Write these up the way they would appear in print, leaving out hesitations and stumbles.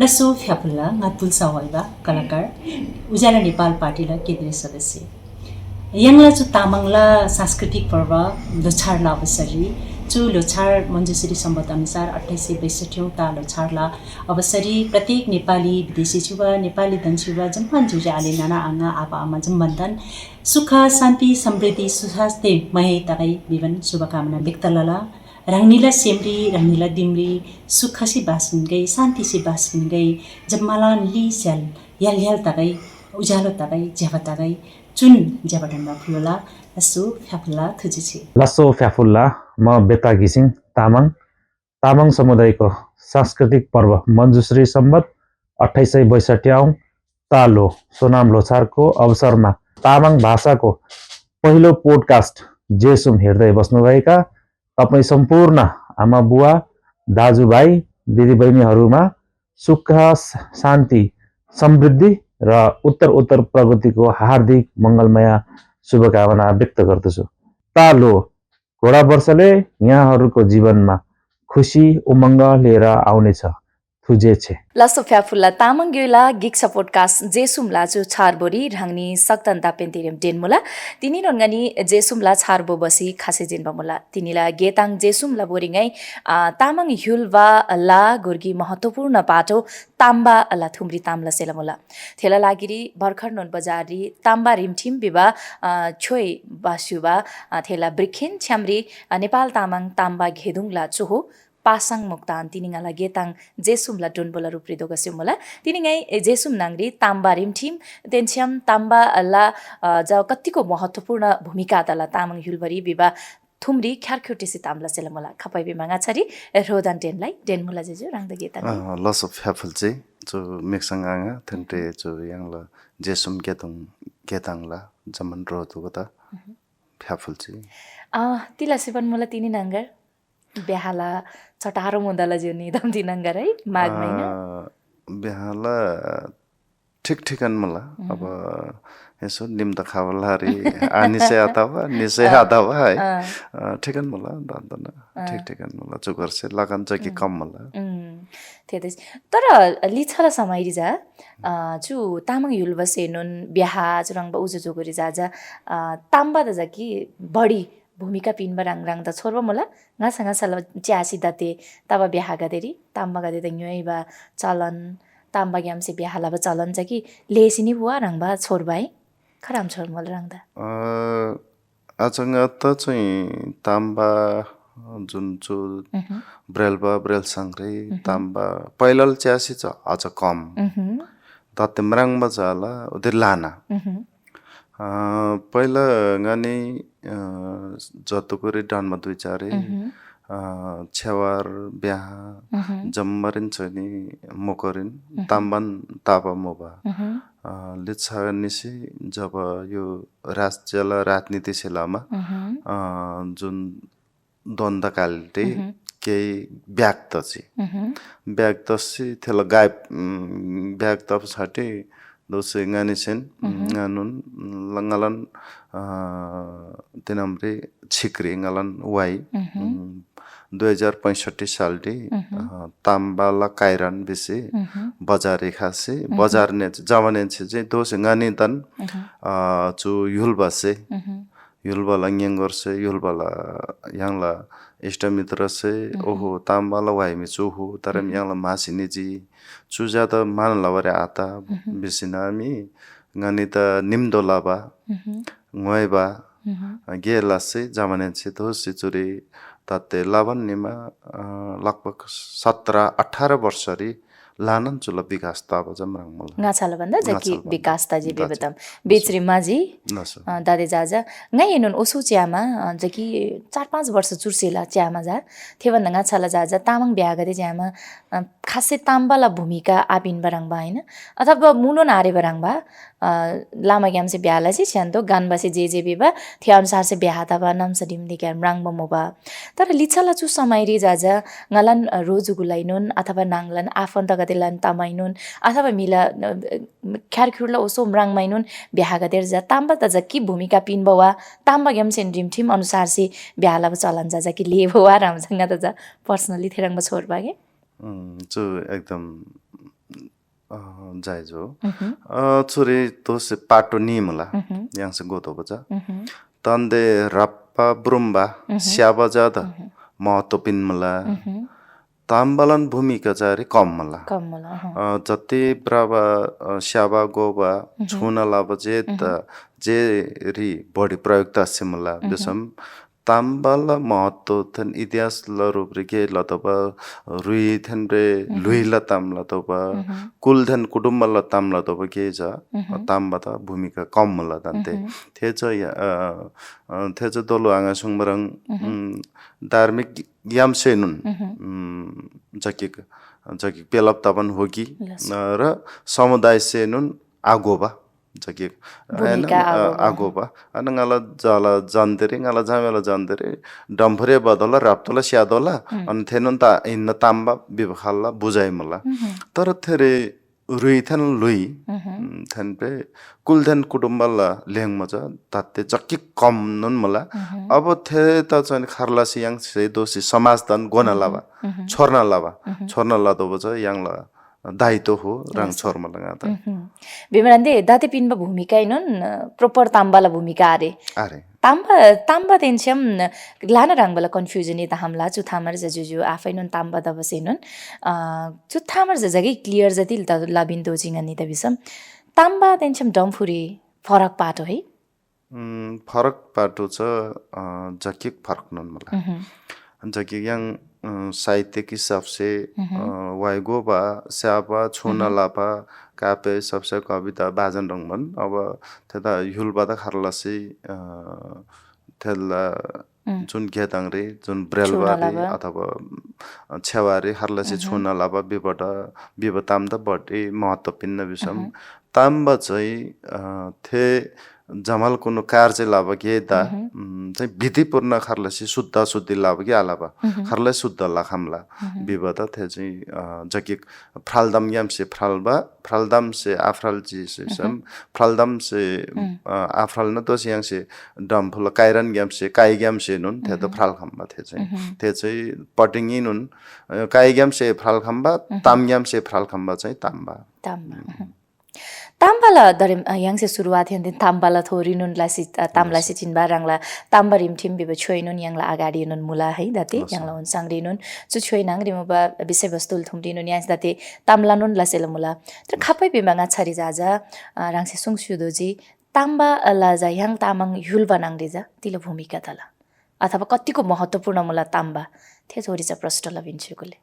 लसो फ्याफुल्ला ngatul sawaiba कलाकार उज्यालो नेपाल पार्टीला केन्द्रीय सदस्य यङला चु तामाङला सांस्कृतिक पर्व लोछारला अवसरी चु लोछार मञ्जुश्री सम्बत अनुसार 2862 ता लोछारला अवसरी प्रत्येक नेपाली विदेशी छुवा नेपाली दन्छुवा जम्पान जुजा आले नाना आङा आपा आमा जम्बन्धन सुख शान्ति समृद्धि सुस्वास्थ्य महे तगै विवन शुभकामना व्यक्त लला रंगनीला सेमरी रंगनीला दिमरी सुखसी बासिन गई शांति से बासिन गई जम्माला ली स्याल याल याल तगई उजालो तगई ज्याबा तगई चुन ज्याबाडन्डा फुलोला लसो फ्याफुल्ला थुजिछि लसो फ्याफुल्ला म बेता घिसिङ तामाङ समुदायको सांस्कृतिक पर्व मञ्जुश्री सम्बत 2862 औं तालो सोनाम लोछारको अवसरमा तामाङ भाषाको पहिलो पोडकास्ट जेसुम हेर्दै बस्नुभएका तपाईँ सम्पूर्ण आमा बुवा दाजुभाइ दिदीबहिनीहरूमा सुख शान्ति समृद्धि र उत्तर प्रगतिको हार्दिक मङ्गलमय शुभकामना व्यक्त गर्दछु। तालो घोडा वर्षले यहाँहरूको जीवनमा खुसी उमङ्ग लिएर आउनेछ। थुजेछे लसो फ्याफुल्ला तामाङ गेला गिक सपोर्टकास्ट जेसुमला चु छारबोरी रांगनी सक्तन तापेन्तिरिम डेनमुला तिनी रंगनी जेसुमला छारबो बसी खासे जिनबमुला तिनीला गेताङ जेसुमला बोरिङै तामाङ ह्युलवा ला गुर्गी महत्वपूर्ण पाटो ताम्बा अला थुम्री ताम्ला सेलमुला थेला लागिरी भर्खर नोन बजारी ताम्बा रिमठिम बिबा छोइ बासुबा थेला ब्रिखेन छ्यामरी नेपाल तामाङ ताम्बा घेदुङला चुहो पासाङ मुक्तान तिनीङाला गेताङ जेसुमला डोनबोला रुप्रिदो गस्यमुला तिनीङै जेसुम नाङ्री ताम्बा रिमठिम तेन्छ्याम ताम्बा अल्ला ज कतिको महत्वपूर्ण भूमिका तला तामाङ ह्युलबरी बिबा थुम्री ख्यारख्योटेसी ताम्ला सेलमुला खपाइ बिमाङा छरी रोदान डेनलाई डेनमुला जेजु राङदा गेताङ लस अफ फ्याफुल चाहिँ जो मेक्सङाङा थन्टे जो याङला जेसुम गेताङला जमन रोदुको त फ्याफुल चाहिँ तिला सिपन मुला तिनी नाङ्गर बिहाला चटारो मुदाला जिउनी दम्ती नङ्गर है माघ महिना बिहाला ठिक मला अब यसो निम त खावलारी निसे आता है ठिकन मला दान्दन ठिकन मला चुकर से लगन चाहिँ कि कम मला त्यतै तर लिछला समाइरी जा छु तामाङ युलबसे नुन बिहा जुरङबा उजो जोगरी जा ताम्बा द जा कि बढी भूमिका पिनबा राङ त छोर्बा मोला गासा च्यासी दते तब बिहा गदेरी ताम्बा गदे त न्युइबा चलन ताम्बा ग्यामसे बिहा लाबा चलन छ कि लेसिनी बुवा राङबा छोर्बा है खराम छोर मोला राङदा आजंग त चाहिँ ताम्बा जुन चु ब्रेल सांग्रे ताम्बा पहिलल च्यासी छ अझ कम तते मराङबा जाला उदे लाना पहिला गानी जतुकुरी डानमा दुई चारे छेवार बिहा जम्मरिन छैनी मोकरिन ताम्बन तापा मोबा लिच्छा निसी जब यो राज्यला राजनीति सेलामा जुन द्वन्द्वकालले केही ब्याक्तसी थेला गायब ब्याक्तप छाटे दोसे गानिसेन गानुन लंगालन तिनमरे छिक्री गालन वाई 2065 सालटी ताम्बाला काइरान बिसे बजार रेखासे बजार ने जमाने चाहिँ दोसे गानी तन चु युलबासे युलबाला न्यंगरसे युलबाला यांगला इष्टमित्र से ओहो ताम्बाला वाई में चुहु तरम यांगला मासिनी जी चुजा त मान लवरे आता बिसिनामी गानी त निम्दोलाबा ngойबा गेलासे जमाने से तो सिचुरी तते लावन्यमा लगभग 17-18 वर्षरी लानन चुल विकास ताब जमरङ मल गाछाला भन्दा जकी विकास ताजी बेबतम बेचरी माजी दादे जाजा ngai नुन ओसु च्यामा जकी 4-5 वर्ष चुर्सेला च्यामा जा थेभन्दा गाछाला जाजा तामाङ बिहा गरे च्यामा खासै ताम्बाला भूमिका आपिन बराङबा हैन अथवा मुनो नारे बराङबा लामा ग्यामसे बिहाला चाहिँ छ्यान्दो गानबासे जे बेबा थिया अनुसार से बिहा तबा नाम सदिम दि ग्याम राङबा मोबा तर लिछला चु समाइरी जाजा ngलन रोजुगुलाइनुन अथवा नाङलन आफन्त गदेलन तमाइनुन अथवा मिला ख्यारखुरला ओसो मराङमाइनुन बिहा गदेर जा ताम्बा त जकी भूमिका पिन बवा ताम्बा ग्याम सेन ड्रीम टीम अनुसार से बिहाला चलन जा कि ले बवा रामसँग त जा पर्सनली थेरङबा छोरबा के जो एकदम जायजो चुरी तोसे पाटो निमला यांसे गोतो बजा तंदे रप्पा ब्रुम्बा स्याबा जादा महत्व पिनमला ताम्बलन भूमिका चाहिँ कम मला जति ब्राबा स्याबा गोबा छुन लाब जे रि बढी प्रयोगता सिमला बेसम ताम्बल महत्व थन इतिहास ल रूपरे के लतबा रुई थन रे लुई ल ताम लतबा कुल थन कुटुम्ब ल ताम लतबा के जा ताम्बा त भूमिका कम मला तन्ते थेच दोलो आङा सुङमरङ धार्मिक यामसेनुन जकिक पेलप तापन होगी र समुदाय सेनुन आगोबा जकिक आगोबा नङाला जाला जान्देरे ngala जामेला जान्देरे डम्फरे बदला राप्तला स्यादला अनि थेनुन ता इन ताम्बा बिबखाला बुझाइमला तर थेरे रुइथन लुई थनपे कुलधन कुटुम्बला लेङमजा ताते जक्की कम नुन मला अब थे त चाहिँ खरलासी yang से दोसी समाजदन गोना लाबा छोर्ना लादो बज यांला दायित्व हो रङ छोर्मा लगाता बिमरान्दे दाते पिनबा भूमिका इनन प्रपर ताम्बाला भूमिका आरे ताम्बा तेन्स्यम ग्लाना रङबला कन्फ्युजन इ त हमला चु थामर जुजु आफैनन ताम्बा दबसेनन चु थामर जगै क्लियर जति त लाबिन दोजिङ नि त बिसम ताम्बा तेन्स्यम डम्फुरी फरक पाटो है फरक पाटो छ जकिक फरक नन मला जकिक yang साहित्यिक हिसाब से वाइगोबा स्याबा छुना लापा कापे सबसे कविता बाजन रङमन अब त्यता युलबा त खरलासी थेला जुन गेताङरे जुन ब्रेलबारे अथवा छेवारे खरलासी छुना लापा बिबताम त बटे महत्व पिन्न विषम ताम्बा चाहिँ थे जमल कुनो कार्य लाभ गेदा चाहिँ विधिपूर्ण खरलासी शुद्ध लाभ के आलाबा खरला शुद्ध लाखमला विवाद थे चाहिँ जकिक फ्रालदम याम से फ्रालदम से आफ्राल जी से फ्रालदम से आफ्राल न तो yang से डम्फुल काइरन याम से काइ याम से नुन थे तो फ्राल खम्बा थे चाहिँ पटिङि नुन काइ याम से फ्राल खम्बा ताम याम से फ्राल खम्बा चाहिँ ताम्बा ताम्बाला दरे यांसे सुरुवात हेन ताम्बाला थोरिनुन लासी ताम्ला सिचिनबा रङला ताम्बा रिमठिम बिबे छोइनुन यांला अगाडि नुन मुला है दाते यांला उन सांग्रिनुन चु छोइनाङ रिमबा विषय वस्तु थुम्दिनुन यास दाते ताम्ला नुन लासेल मुला तर खापै बिमाङा छरि जाजा रङसे सुङसुदोजी ताम्बा लाजा yang तामाङ युलबा नाङदेजा तिलो भूमिका तला अथवा कतिको महत्त्वपूर्ण मुला ताम्बा थे छोरीचा प्रश्न लबिन्छुकुले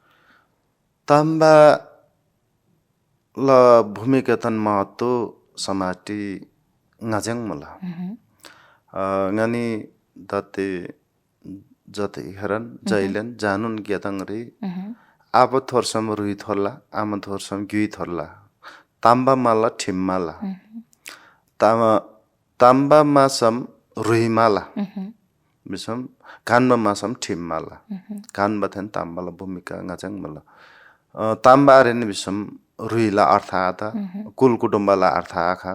ताम्बा ल भूमिका तन महत्व समाटी ngaजङ मला ngani दाते जते हेरन जैलन जानुन गेतङरे आब थोरसम रुई थोरला आम थोरसम गुई थोरला ताम्बा माला ठिम्माला ताम्बा मासम रुई माला बिसम कानमा मासम ठिम्माला कानमा थन ताम्बाला भूमिका ngaजङ मला ताम्बा रेन बिसम रुईला अर्थ आता कुल कुटुम्बला अर्थ आखा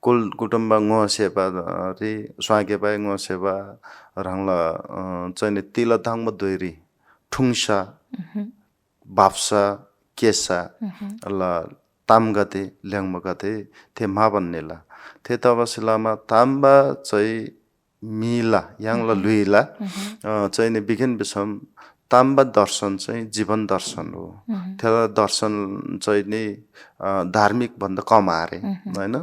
कुल कुटुम्ब ngो सेवा रे स्वागे पाए ngो सेवा रङला चाहिँ तिला थाङ दोइरी ठुङसा बाप्सा केसा ल तामगते ल्याङमगते थे माबन्नेला थे तबसिलामा ताम्बा चाहिँ मिला याङला लुइला चाहिँ बिगिन बिसम ताम्बा दर्शन चाहिँ जीवन दर्शन हो त्यसलाई दर्शन चाहिँ नि धार्मिक भन्दा कम आरे हैन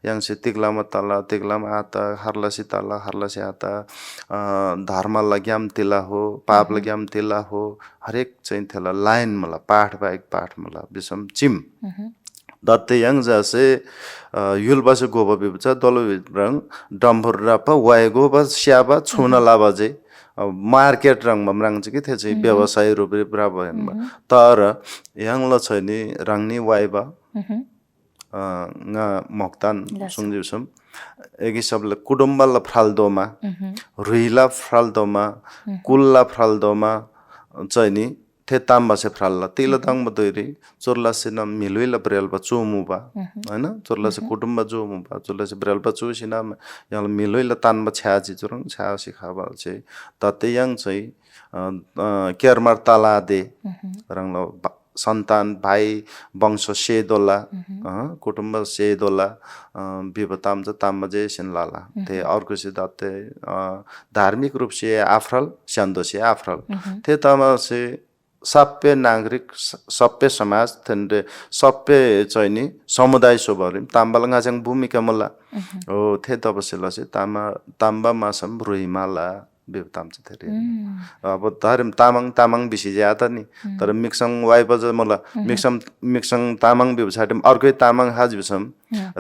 yang से तिग्लामा तला तिग्लामा आता हरलासी तला हरलासी आता धर्म लाग्याम तिला हो पाप लाग्याम तिला हो हरेक चाहिँ त्यसलाई लाइन मला पाठ बाहेक पाठ मला बिसम चिम दत्ते yang जसे युलबासे गोबा बिबचा दलो रङ डम्बर रापा वाय गोबा स्याबा छुना लाबाजे मार्केट रङमा रङ चाहिँ के थियो चाहिँ व्यवसाय रूपले बराबर तर यङला छैन रङनी वाइबा मोक्तान सुङजिसम एगी सबले कुटुम्बला फ्राल्दोमा रुइला फ्राल्दोमा कुल्ला फ्राल्दोमा चाहिँ नि थे ताम्बा से फ्राल्ला तिला ताङ बतोरी चोरला से न मिलुइला ब्रेलबा चोमुबा हैन चोरला से कुटुम्ब जोमुबा चोरला से ब्रेलबा चुसिना याला मिलुइला तानमा छ्याजी चोरङ छ्यासी खाबा चाहिँ तते yang चाहिँ केरमार ताला दे रङला सन्तान भाइ वंश सेदोला कुटुम्ब सेदोला विभताम च ताम्बा जे सिनलाला ते अर्को से दते धार्मिक रूप से आफरल स्यान्दो से आफरल ते तमा से सबै नागरिक सबै समाज थेन्डे सबै चाहिँ नि समुदाय सोभरिम ताम्बाला गाजङ भूमिका मला ओ थे तबसेला से ताम्बा मासम रुइमाला बेबताम छ थेरे अब धर्म तामाङ बिसी ज्यादा नि तर मिक्सङ वाइ बज मला मिक्सङ तामाङ बिउ छाटम अर्कै तामाङ हाज बिसम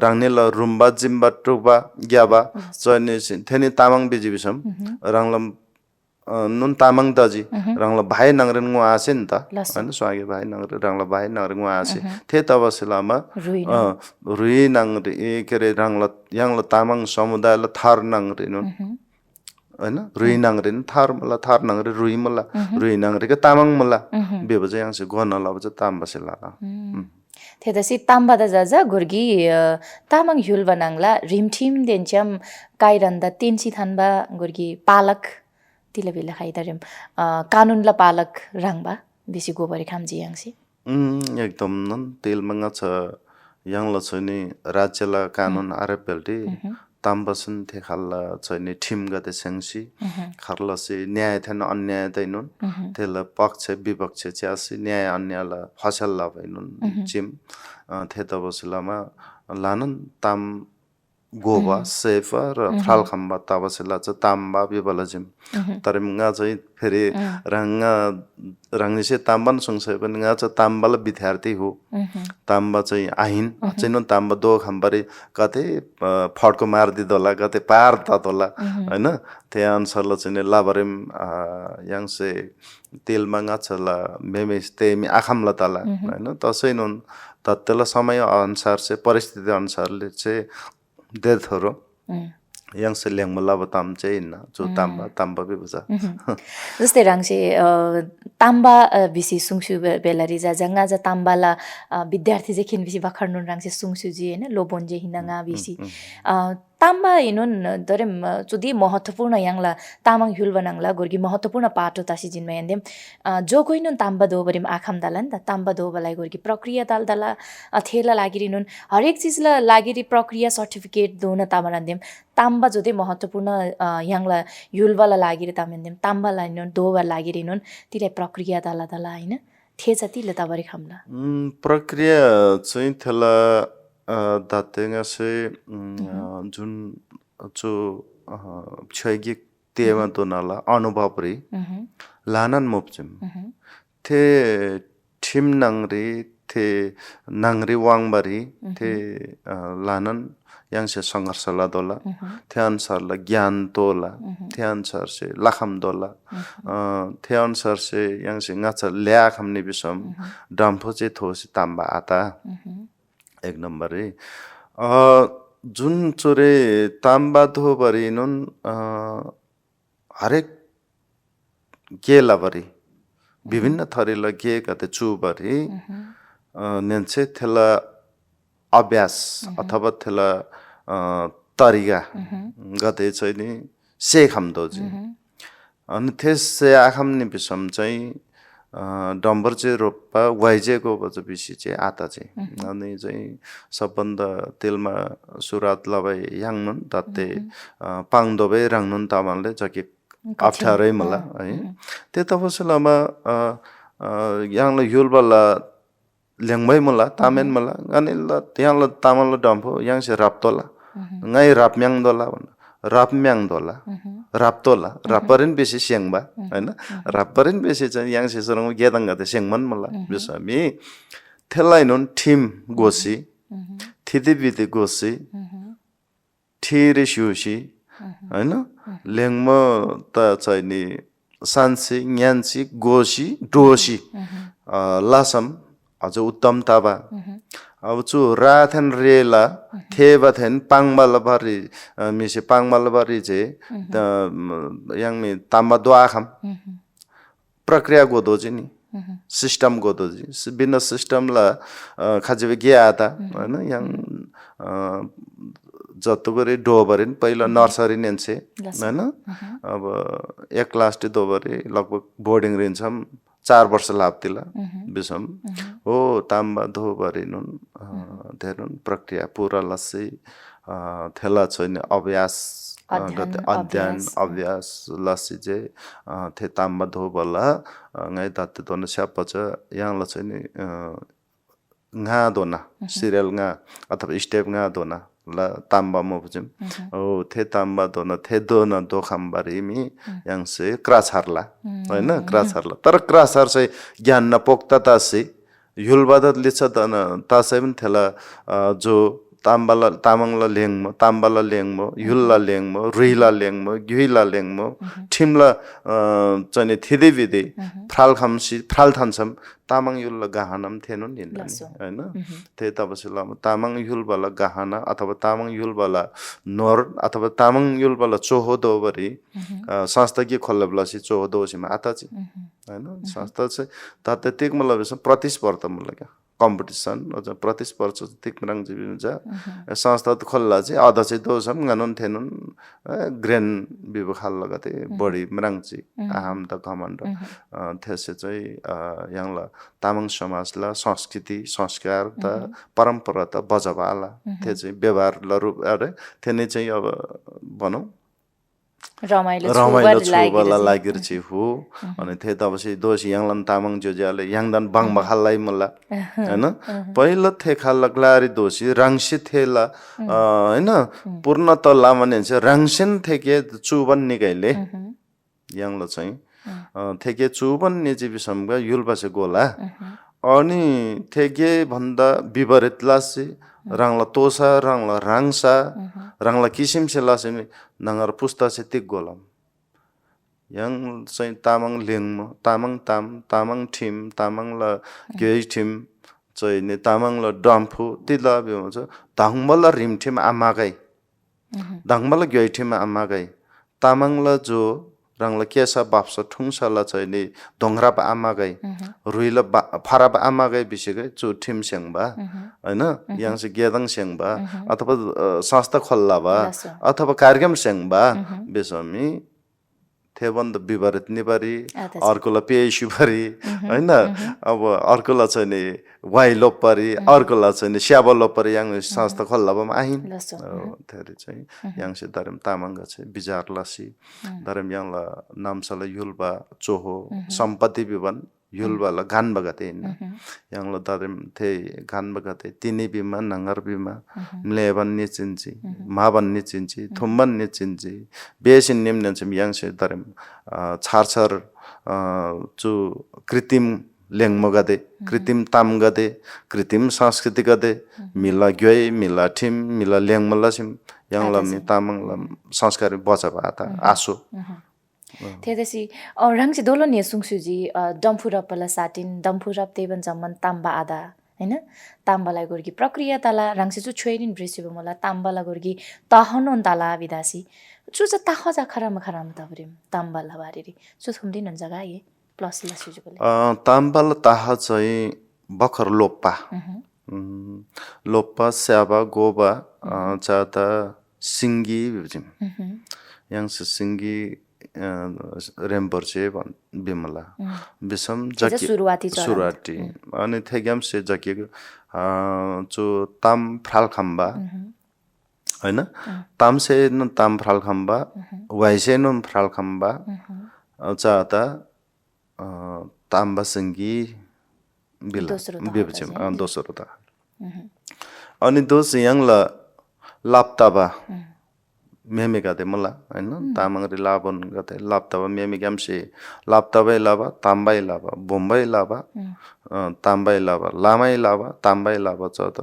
रांगनेल रुम्बा जिम्बा टुबा ग्याबा चने थेनी तामाङ बिजी बिसम रांगलम नुन तामाङ दजी रांगला भाइ नंगरेन गु आसे नि त हैन स्वागे भाइ नंगरे रांगला भाइ नंगरे गु आसे थे तबसेलामा रुइ नंगरे केरे रांगला यांगला तामाङ समुदायला थार नंगरे नुन हैन रुइ नंगरे थार मला थार नंगरे रुइ मला रुइ नंगरे के तामाङ मला बेबो चाहिँ यांसे गन लब चाहिँ ताम्बासेला थेदसी ताम्बा द जाजा गुर्गी तामाङ हुल बनांगला रिमठिम देन्चम काइरन्दा तेन्सी थानबा गुर्गी पालक तिला बेला खाइदरम कानुनला पालक रांगबा बेसी गोबरे खामजी यांसी एकदम नन तेल मंगा छ यांगला छैनी राज्यला कानुन आरपेलटी ताम्बसन थे खाल्ला छैनी ठिम गते सेंसी खारला से न्याय थन अन्याय दैनुन तेला पक्ष विपक्ष च्यासी न्याय अन्यायला फसल ला भइनुन चिम थे तबसलामा लानन ताम गोवा सेफा र फ्राल खम्बा तबसला च ताम्बा बिबला जिम तर मंगा चाहिँ फेरि रंगसे ताम्बन संसय पनि गा च ताम्बाला विद्यार्थी हो ताम्बा चाहिँ आहिन चाहिँ ताम्बा दो खम्बरे कते फड्को मार दिदोला कते पार ततोला हैन ते अनुसारले चाहिँ लाबरेम यांसे तेल मंगा छला मेमेस तेमी आखमला तला हैन तसैनुन तत्तला समय अनुसार से परिस्थिति अनुसारले चाहिँ देथरो यांसे ल्याङमला बताम चाहिँ न जो ताम्बा बिबजा जस्तै राङसे ताम्बा बिसी सुङसु बेलारी जा जंगा जा ताम्बाला विद्यार्थी जे खिन बिसी बखर्नुन राङसे सुङसु जी हैन लोबोन जे हिनंगा बिसी ताम्बा इनुन दरेम चुदी महत्वपूर्ण यांगला तामाङ हुल बनांगला गोर्गी महत्वपूर्ण पाटो तासी जिनमा यन्देम जो कोइनुन ताम्बा दोबरिम आखम दाला नि त ताम्बा दोबलाई गोर्गी प्रक्रिया दाल दाला थेला लागिरिनुन हरेक चीजला लागिरि प्रक्रिया सर्टिफिकेट दोन तामरान्देम ताम्बा जोदे महत्वपूर्ण यांगला हुलवाला लागिरि तामेन्देम ताम्बा लाइनुन दोबा लागिरिनुन तिले प्रक्रिया दाला दाला हैन थेचा तिले ताबरी खामला प्रक्रिया चाहिँ थेला दातेंगा से जुन जो छैगिक तेमा तो नाला अनुभव रे लानन मोपचिम थे ठिम नंगरी थे नंगरी वांगबारी थे लानन यांसे संघर्ष ला दोला थे अनुसार ला ज्ञान तोला थे अनुसार से लखम दोला थे अनुसार से यांसे ngacha ल्या खमने बिसम डम्फो चाहिँ थोसी ताम्बा आता एक नंबर है जुन चोरे ताम्बा धोबरी नुन हरेक गेला बरी विभिन्न थरीला गे गते चुबरी नेन्से थेला अभ्यास अथवा थेला तरिका गते चाहिँ नि सेखम दोजी अनि त्यससे आखम नि बिसम चाहिँ डम्बर चाहिँ रोप्पा वाइजेको बज बिसी चाहिँ आता चाहिँ अनि चाहिँ सबभन्दा तेलमा सुरात लबाई याङनुन तत्ते पाङ दोबे राङनुन तामानले जके अप्ठ्यारै मला है त्यो तबसलामा याङले युलबला ल्याङमै मला तामेन मला अनि ल त्याङले तामानले डम्फो याङसे राप्तोला ngai rap myang dola rap myang dola rap tola raparin besi siangba हैन raparin besi चाहिँ yang se sorong gedang gate siangman mala bisa mi thelainun team gosi thidibiti gosi thire shushi हैन लेङमा त चाहिँ नि सान्सी न्यान्सी गोसी डोसी लासम अझ उत्तम ताबा अब चु राथन रेला थेबाथेन पाङमालबारी मिसे पाङमालबारी जे याङमी ताम्बा द्वाखम प्रक्रिया गोदोजी नि सिस्टम गोदोजी बिना सिस्टम ला खाजिबे गियाता हैन याङ जतुगरे डोबरिन पहिला नर्सरी नेन्से हैन अब एक क्लास टे दोबरे लगभग बोर्डिङ रेन्सम 4 वर्ष लाप्तिला बिसम हो ताम्बा धोबरिनुन धेरुन प्रक्रिया पूरा लसी थेला छैन अभ्यास गते अध्ययन अभ्यास लसी जे थे ताम्बा धोबला ngai tat to na sya pacha yang la chani nga dona serial nga अथवा step nga dona la tamba mo bujim o the tamba dona the dona do khambari mi yang se crash harla हैन crash harla तर crash har चाहिँ ज्ञान न पोक्ता ता से युलबादत लिछ त न ता चाहिँ पनि थेला जो ताम्बाला तामाङला लेङमो ताम्बाला लेङमो युलला लेङमो रुइला लेङमो ग्युइला लेङमो ठिमला चाहिँ थिदे विदे फ्राल खमसी फ्राल थान्छम तामाङ युलला गाहनाम थेनुन निन्दानी हैन ते तबसिला तामाङ युलबाला गाहना अथवा तामाङ युलबाला नोर अथवा तामाङ युलबाला चोहो दोबरी संस्था के खोल्लबलासी चोहो दोसिमा आताची हैन संस्था चाहिँ तातेतिक मतलब प्रतिस्पर्धा मतलब कम्पिटिसन अझ प्रतिस्पर्धा तिक रङ जिबिन्छ संस्था खोल्ला चाहिँ अधा चाहिँ दोसम गनुन थेनुन ग्रेन विभाग लगते बढी मराङची आहाम त कमान्ड त्यसै चाहिँ यङला तामाङ समाजला संस्कृति संस्कार त परम्परा त बजबाला त्यो चाहिँ व्यवहार रूप अरे थेने चाहिँ अब भनौं रमाइलो छुबला लागेर चाहिँ हो अनि थे तबसी दोष याङलन तामाङ जोज्याले याङदन बङ बखाललाई मुल्ला हैन पहिलो थे खालकलारी दोषी रङसी थेला हैन पूर्ण त लामने चाहिँ रङसिन थेके चुबन निगैले याङल चाहिँ थेके चुबन निजी बिसमगा युलबासे गोला अनि थेके भन्दा विपरीत लासी रङला तोसा रङला राङसा रङला किसिम से लासे नगर पुस्ता से तिक गोलम yang चाहिँ तामाङ लेङमो तामाङ ताम तामाङ ठिम तामाङ ल गेइ ठिम चाहिँ ने तामाङ ल डम्फु तिला भन्छ धाङमल रिम ठिम आमागै धाङमल गेइ ठिम आमागै तामाङ ल जो रङला केसा बाप्स ठुङसाला चाहिँ नि दोंगरा बा आमागै रुइला फारा बा आमागै बिसेगै चु ठिम सेंबा हैन yang से गेदङ सेंबा अथवा संस्था खोल्ला बा अथवा कार्यक्रम सेंबा बेसमी थेबन्द विपरीत निबारी अर्कोला पेशुबारी हैन अब अर्कोला चाहिँ नि वाइलो परी अर्कोला चाहिँ नि स्याबलो परी yang संस्था खोल्ला बा आहिन थेरि चाहिँ yang से दरम तामाङ छ बिजार लसी दरम yang ला नामसला युलबा चोहो सम्पत्ति विवन युलबाला गान बगते yang ला दरम थे गान बगते तिनी बिमा नंगर बिमा मलेबन निचिन्ची माबन निचिन्ची थुम्बन निचिन्ची बेसिन निम्न छ yang से दरम छारछर जो कृत्रिम लेङमो गदे कृत्रिम ताम गदे कृत्रिम संस्कृति गदे मिला ग्योइ मिला ठिम मिला लेङमला सिम yang lamni तामाङ lam संस्कार बचबा आता आसो थेदेसी रङ चाहिँ दोलो ने सुङसुजी डम्फुरप पला साटिन डम्फुरप तेबन जम्मन ताम्बा आदा हैन ताम्बालाई गोर्गी प्रक्रिया ताला रङसे छु छोइरिन ब्रिसिबो मला ताम्बाला गोर्गी तहनोन ताला विदासी छु ज तखजा खराम खराम तबरिम ताम्बाला बारेरी छु थुमदिन जगा ये प्लस ला सुजुले ताम्बाला ताह चाहिँ बखर लोप्पा लोप्पा स्याबा गोबा चाता सिंगी बिजिम yang से सिंगी रेम्पर्चे बिमला बिसम जकी सुरुवाती अनि थेग्याम से जकी जो ताम फ्राल खम्बा हैन ताम से न ताम फ्राल खम्बा वाइसे न फ्राल खम्बा चाता ताम्बा सिंगी बिल बिबचिम दोस्रो त अनि दोस यङला लाप्ताबा मेमे गते मला हैन तामाङ रे लाबन गते लाप्ताबा मेमे ग्यामसे लाप्ताबै लाबा ताम्बाई लाबा बोम्बाई लाबा ताम्बाई लाबा लामाई लाबा ताम्बाई लाबा छ त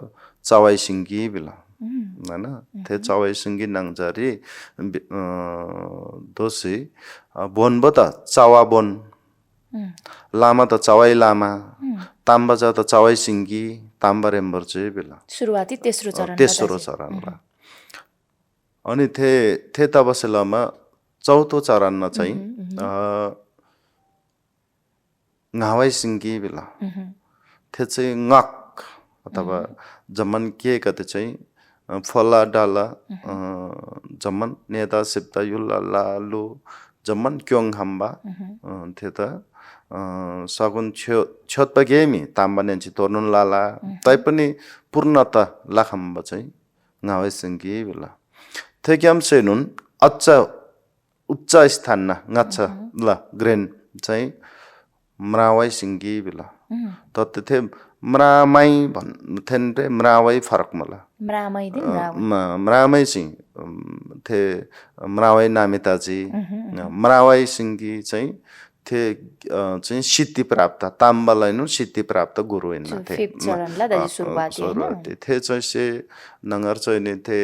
चवाई सिंगी बिला हैन थे चवाई सिंगी नङजारी दोसी बोनबो त चवा बोन लामा त चवाई लामा ताम्बा छ त चवाई सिंगी ताम्बा रेम्बर चाहिँ बिला सुरुवाती तेस्रो चरणमा अनि थे तबसेलामा चौथो चरणमा चाहिँ ngawai सिंगी बिला थे चाहिँ ngak अथवा जमन के कते चाहिँ फला डाला जमन नेता सिप्ता युला लालु जमन क्योङ हम्बा थे त सगुन छोत्पगेमी ताम्बानेन्ची तोर्नुन लाला तैपनि पूर्णत लाखम्ब चाहिँ गावे सिंगी बेला थेक्याम सेनुन उच्च स्थान गाछ ल ग्रेन चाहिँ मरावाई सिंगी बेला त थे मरामाई भन्थेन रे मरावाई फरक मला मरामाई सिंह थे मरावाई नामिताजी मरावाई सिंगी चाहिँ थे चाहिँ सिद्धि प्राप्त ताम्बालाई नु सिद्धि प्राप्त गुरु हैन थे सुरुवाती थे चाहिँ से नंगर चाहिँ नि थे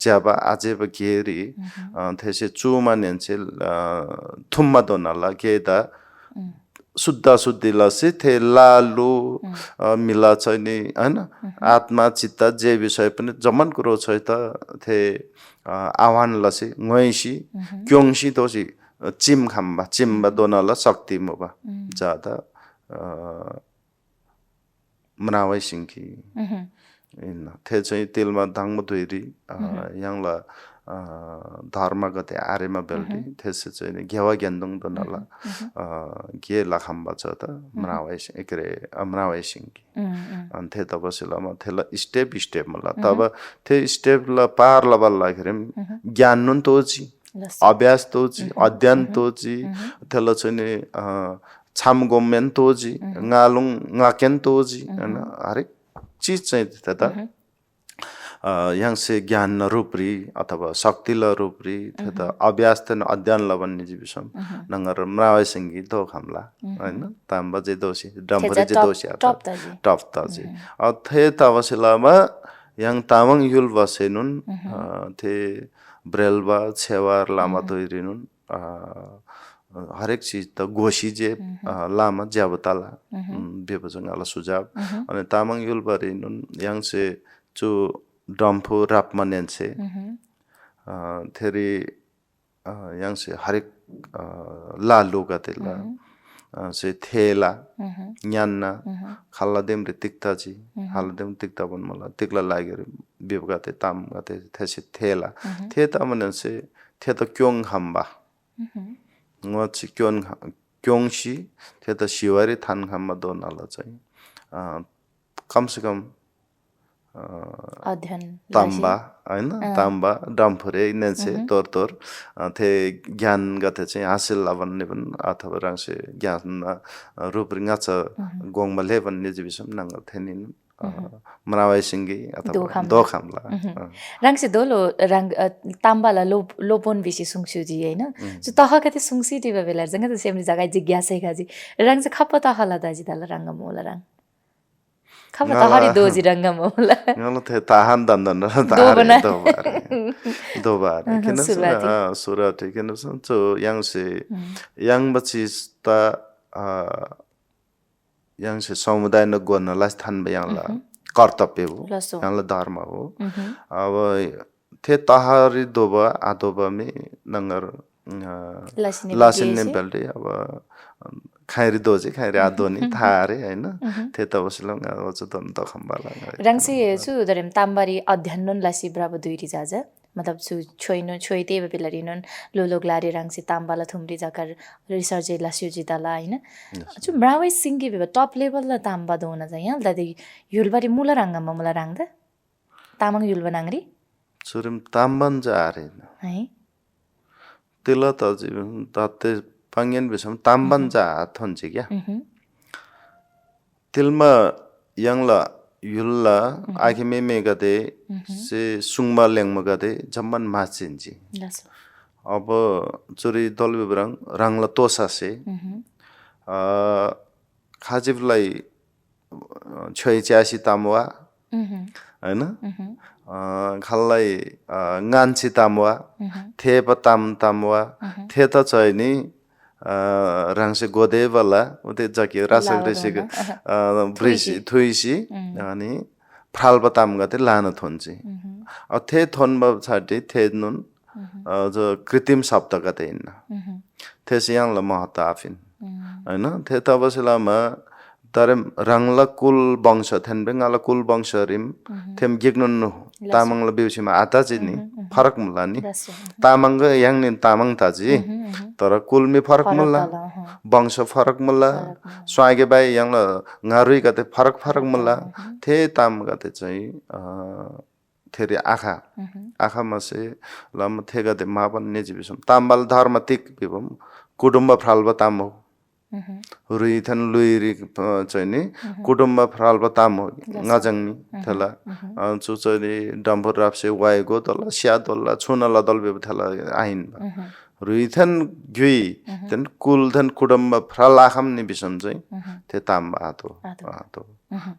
ज्याबा आजे बगेरी थे से चुमा नेन्से थुम्मा दोनाला गेदा शुद्ध लसी थे लालु मिला चाहिँ नि हैन आत्मा चित्त जे विषय पनि जमन कुरो छ त थे आह्वान लसी ngैसी क्योङसी दोसी चिम खाम्बा चिम्बा दोनाला शक्ति मुबा ज्यादा मनावै सिंकी इन थे चाहिँ तेलमा दाङमा दुइरी यांला धर्म गते आरेमा बेल्टी थेसे चाहिँ घेवा ज्ञानदुङ दोनाला गे लाखाम्बा छ त मनावै एकरे मनावै सिंकी अनि थे तब सिलामा थेला स्टेप मला तब थे स्टेप ल पार लबल लाग्रेम ज्ञान नुन तोजी अभ्यास तोजी अध्ययन तोजी थेला चाहिँ छाम गोमेन तोजी गालुङ गाकेन तोजी हैन हरेक चीज चाहिँ त्यता यहाँ से ज्ञान न रूपरी अथवा शक्ति ल रूपरी त्यता अभ्यास त अध्ययन ल भन्ने जीविसम नंगर मरावै सिंगी दो खामला हैन ताम्बा जे दोसी डम्बरे जे दोसी टप ताजी थे तवसिलामा yang tamang yul vasenun थे ब्रेलबा छेवार लामा दोइरिनुन हरेक चीज त गोशी जे लामा ज्याबताला बेबजंगाला सुझाव अनि तामाङ युल बरिनुन yang से जो डम्फो रापमनेन्से थेरी yang से हरेक लालु गतेला से थेला न्यान्ना खाल्लादेम रे तिक्ताजी हाल्लादेम तिक्ता बन मला तिक्ला लागेर बेबगाते ताम गाते थेसे थेला थे तामनेन्से थे त क्योङ हाम्बा ngछि क्योङसी थे त शिवारी थान हाम्बा दोनाला चाहिँ कम से कम अध्ययन ताम्बा हैन ताम्बा डम्फरे नेन्से तोर थे ज्ञान गते चाहिँ हासिल भन्ने पनि अथवा रांसे ज्ञान रूपरिङा छ गोङबले भन्ने जीविसम नंग थेनिन मरावै सिंगी अथवा दो खामला रांसे दोलो रांग ताम्बाला लोपोन बिसी सुङसुजी हैन जो तह कते सुङसी दिबे बेला जंगा त सेमरी जगह जिज्ञासै खाजी रांसे खप तहला दाजी दाला रंग मोला रंग खप तहरी दोजी रंग मोला ngalo the tahan dandan दो बार किन सुरत किन सो yang से yang बची ता yang से समुदाय न गर्न लास थान बयाला कर्तव्य हो यहाँला धर्म हो अब थे तहरी दोबा आदोबा में नंगर लासिन ने बेल्टे अब खाइरी दोजे खाइरी आदोनी थारे हैन थे त बसलङ अझ त खम्बाला रंगसे छु दरेम ताम्बारी अध्ययन लासी ब्राबो दुइरी जाजा मतलब छु छोइते बेलारिनन लोलोग लारे रंगसे ताम्बाला थुमरी जाकर रिसर्च लासियो जिताला हैन छु ब्रावै सिंगी बे टप लेभल ल ताम्बा दोना चाहिँ यहाँ दादी युलबारी मुला रंगमा मुला रंगद तामाङ युलबा नांगरी छुरिम ताम्बन जारे है तिला त तते पंगेन बिसम ताम्बन जा थन्चे क्या तिलमा यंगला युल्ला आखि मे गते से सुङमा लेङमा गते जम्मन माछिन्जी अब चुरी दलबिब्रङ रंगला तोसासे खाजिबलाई छोइ च्यासी तामवा हैन खाल्लाई गान्ची तामवा थेप तामवा थे त चाहिँ नि रांसे गोदे वाला उते जाके रासक रेसेको ब्रिसी थुइसी अनि फ्राल्बा ताम गते लान थोन्ची अ थे थोनबा छाटे थे नुन जो कृत्रिम शब्द गते इन थे सियाङ ल महत्ता आफिन हैन थे तबसलामा Tarem rangla kul bangsa than bengala kul bangsa rim them gignon no tamang la biusi ma ata ji ni farak mulla ni tamang ga yang nin tamang ta ji tara kul mi farak mulla bangsa farak mulla swage bai yang la ngarui ga te farak mulla the tam ga te chai theri akha ma se lam thega de ma ban ne ji bisum tambal dharmatik bibam kudumba phralba tamo rui than lui ri chani kudumba phralba tamo ngajangni thala chu chani dambur rapse wai go tola sia tola chuna la dal be thala ain rui than gui than kul than kudumba phrala kham ni bisam chai the tam ato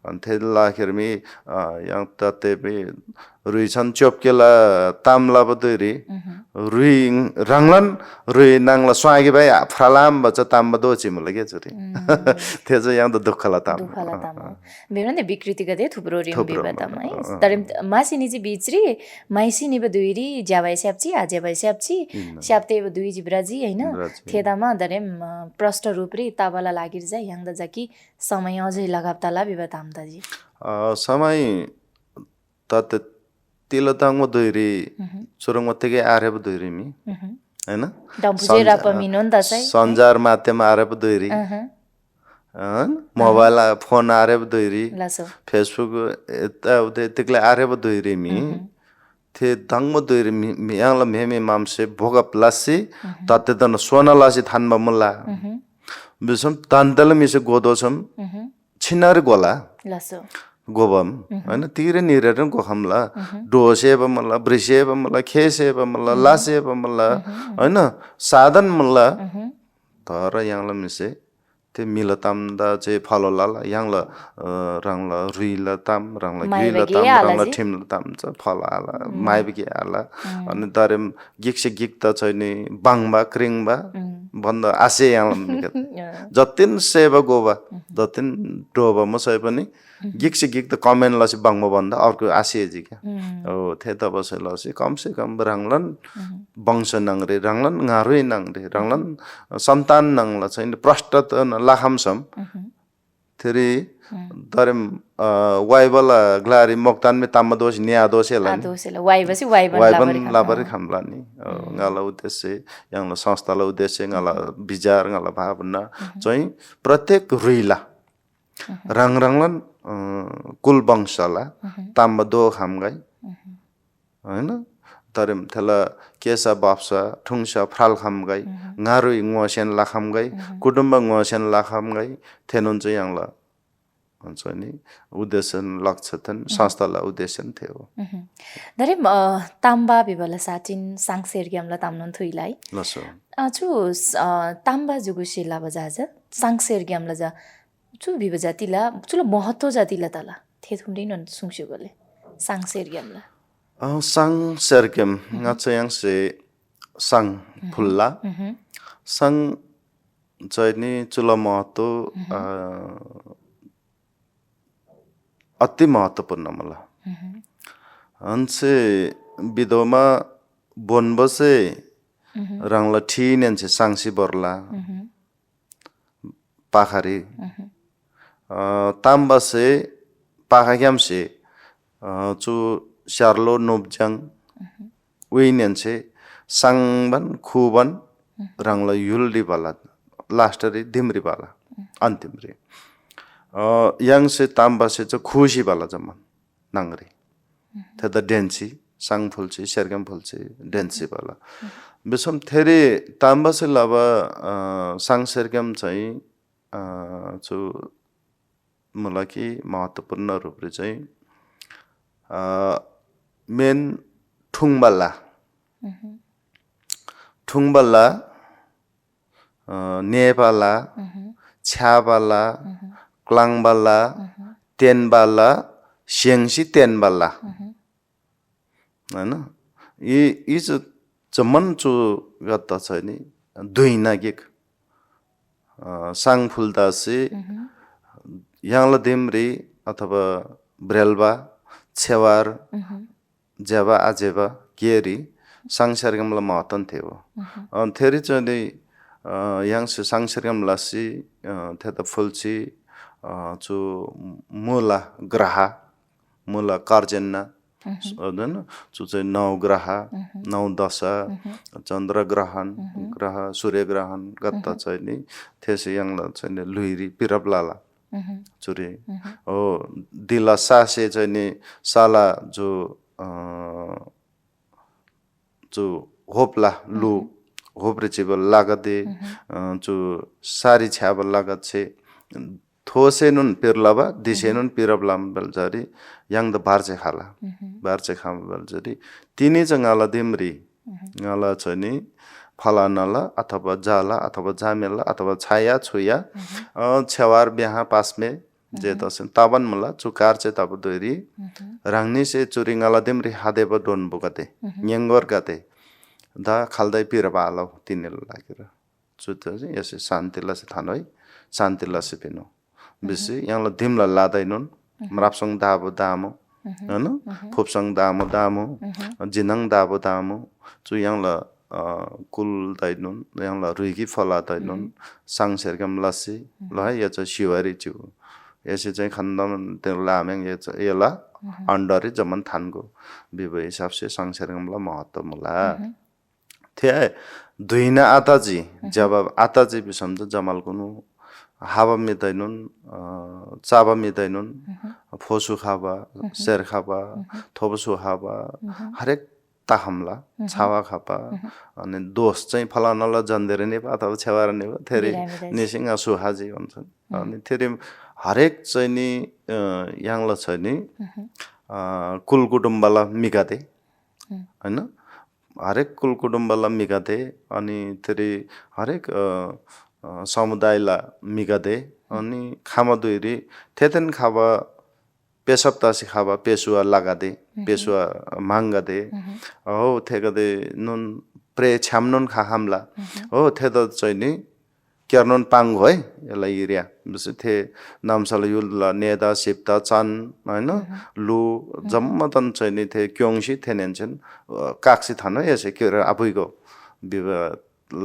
an the la khermi yang ta te be rui chan chop kela tam la baduri rui ranglan rui nang la swagi bai phralam ba cha tam ba do chim lage churi the cha yang da dukhala tam बेमन विकृति गदे थुप्रो rim बेबतम है तरम मासिनी जी बिचरी माइसिनी ब दुइरी ज्याबाइ स्याप्ची आजेबाइ स्याप्ची स्याप्ते ब दुइ जिब्राजी हैन थेदामा दरेम प्रष्ट रूपरी ताबला लागिर जा यांग द जाकी समय अझै लगाप्ताला बेबताम दाजी समय तात तिलताङ म दुइरी चुरङ मतेगे आरे ब दुइरी मी हैन डम्पुजे राप मिनोन दसै सञ्चार माध्यम आरे ब दुइरी मोबाइल फोन आरे ब दुइरी फेसबुक एता उते तिकले आरे ब दुइरी मी थे दङ म दुइरी मी यांगला मेमे मामसे भोगा प्लसि ताते दन सोना लासि थानबा मुला बिसम तान्दल मिसे गोदोसम छिनार गोला लसो गोबम हैन तिरे निरेरन गोखमला डोसे ब मला ब्रिसे ब मला खेसे ब मला लासे ब मला हैन साधन मला तर यांगला मिसे ते मिलताम दा जे फलोला यांगला रंगला रुइला ताम रंगला गिला ताम रंगला ठिमला ताम च फलाला माइबगे आला अनि तारेम गिक्से गिक्ता छैनी बाङबा क्रिङबा भन्दा आसे यांगला जतिन सेवा गोबा जतिन डोबा म सबै पनि गिक्से गिक त कमेन्ट लसी बाङमा भन्दा अर्को आसे जी क्या ओ थे त बसे लसी कम से कम रंगलन वंश नंगरे रंगलन ngaruy नंगरे रंगलन सन्तान नंगला छैन प्रष्टत लाखमसम थेरी दरम वाइबला ग्लारी मोक्तान में ताम दोष न्या दोषेला वाइबसी वाइबन लाबरी खामला नि ngala उद्देश्य यांगला संस्थाला उद्देश्य ngala विचार ngala भावना चाहिँ प्रत्येक रुइला रंगरंगलन कुल वंशला ताम दो खामगाई हैन तरम थला केसा बाप्सा ठुङसा फ्राल खामगाई ngaruy ngोसेन ला खामगाई कुटुम्ब ngोसेन ला खामगाई थेनुन चाहिँ यांगला हुन्छ नि उद्देश्य लक्ष्यतन संस्थाला उद्देश्य थियो दरे ताम्बा बिबला साचिन सांगसेरग्यामला तामनन थुइलाई लसो छु ताम्बा जुगुसेला बजाज सांगसेरग्यामला जा छु बिबा जातिला चुला महत्व जातिला तला थे थुम्दिन सुंगसु गले सांगसेरग्यामला sang serkem ngachayang se sang phulla sang chaini chula महत्व अति महत्वपूर्ण मला अंसे विधोमा बोनबसे रंगला ठीनेन से सांगसी बरला पाखारी ताम्बासे पाखाग्याम से चु शार्लो नोबजंग उइनेन से सांगबन खुबन रंगला युलडी वाला लास्टरी दिमरी वाला अंतिमरी yang se tamba se cho khushi bala jaman nangri theda densi sang phulchi sergam phulchi densi bala bisam theri tamba se laba sang sergam chai chu mulaki mahatpurna rupre chai men thungbala nebala chabala क्लाङबाला तेनबाला सेंसी तेनबाला हैन यी चमन चु गत्ता छ नि दुइनागिक सांग फुलदासी यांगला देमरी अथवा ब्रेलबा छेवार जेबा आजेबा केरी सांगसरगमला महतन थियो अन थेरी चाहिँ yang se sang sergam lasi theta fulchi छु मूला ग्रह मूला कार्जेन्ना होइन छु चाहिँ 9 ग्रह 9 दशा चन्द्र ग्रहण ग्रह सूर्य ग्रहण गत्ता चाहिँ नि त्यसै यङला चाहिँ लुइरी पिरपलाला चुरे हो दिला सासे चाहिँ नि साला जो होपला लु होप्रे चिबल लागदे जो सारी छ्याबल लागत छे थोसेनुन पिरलाबा दिसेनुन पिरबलाम बलजरी yang the barche khala barche kham बलजरी तिनी चाहिँ ngala दिमरी ngala चाहिँ नि फलानाला अथवा जाला अथवा जामेला अथवा छाया छुया छेवार बिहा पासमे जे दसन ताबन मला चुकार चाहिँ तब दोरी रांगनी से चुरिंगाला दिमरी हादे ब दोन बुगते न्यंगोर गते दा खाल्दै पिरबालो तिनेल लागेर चुत चाहिँ यसै शान्तिला से थानोइ शान्तिला से पिनो बेसी यहाँला दिमला लादैनुन मरापसङ दाबो दामो हैन फुपसङ दामो दामो जिनङ दाबो दामो चु यहाँला कुल दैनुन यहाँला रुइगी फला दैनुन सांगसेरगम लसी ल या चाहिँ शिवारी छु यसै चाहिँ खन्दम त्यो लामेङ यला अन्डरी जमन थानको विवय हिसाब से सांगसेरगमला महत्व मुला थे दुइना आताजी जब आताजी बिसम जमाल कुनु हावा मिदैनुन चाबा मिदैनुन फोसु खाबा शेर खाबा थोबसु खाबा हरेक ताहमला छावा खापा अनि दोष चाहिँ फलानाला जन्देर ने अथवा छेवार ने थेरी निसिङ सुहाजी भन्छन् अनि थेरी हरेक चाहिँ नि याङला छ नि कुल कुटुम्बला मिगाते हैन हरेक कुल कुटुम्बला मिगाते अनि थेरी हरेक समुदायला मिगादे अनि खामा दुइरी थेतन खाबा पेसप्तासी खाबा पेसुवा लगादे पेसुवा मांगादे हो थेगदे नुन प्रे छ्यामनुन खा हमला हो थेद चाहिँ नि केर्नुन पाङ है यसलाई एरिया बस थे नामसाला युलला नेदा सिप्ता चान हैन लु जम्मतन चाहिँ नि थे क्योङसी थेनेन्छन् काक्सी थान यसै के आफैको विवाह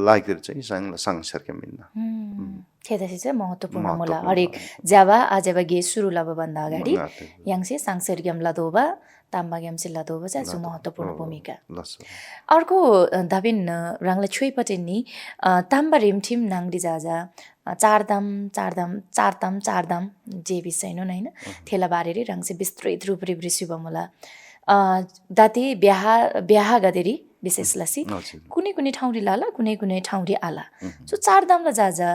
लागेर चाहिँ सांगसरके मिल्न त्यही चाहिँ महत्त्वपूर्ण मुला हरेक ज्याबा आजेबा गे सुरु लब भन्दा अगाडि याङसे सांगसरगम लदोबा ताम्बा ग्यामसे लदोबा चाहिँ महत्त्वपूर्ण भूमिका अर्को धाबिन राङला छुइपटे नि ताम्बा रिमठिम नाङडी जाजा चारदाम जे बिसैनो हैन थेला बारेरी राङसे विस्तृत रूपरे वृषिब मुला दाते ब्याह गदेरी विशेष लसी कुनै ठाउँरी लाला कुनै ठाउँरी आला सो चारदामला जाजा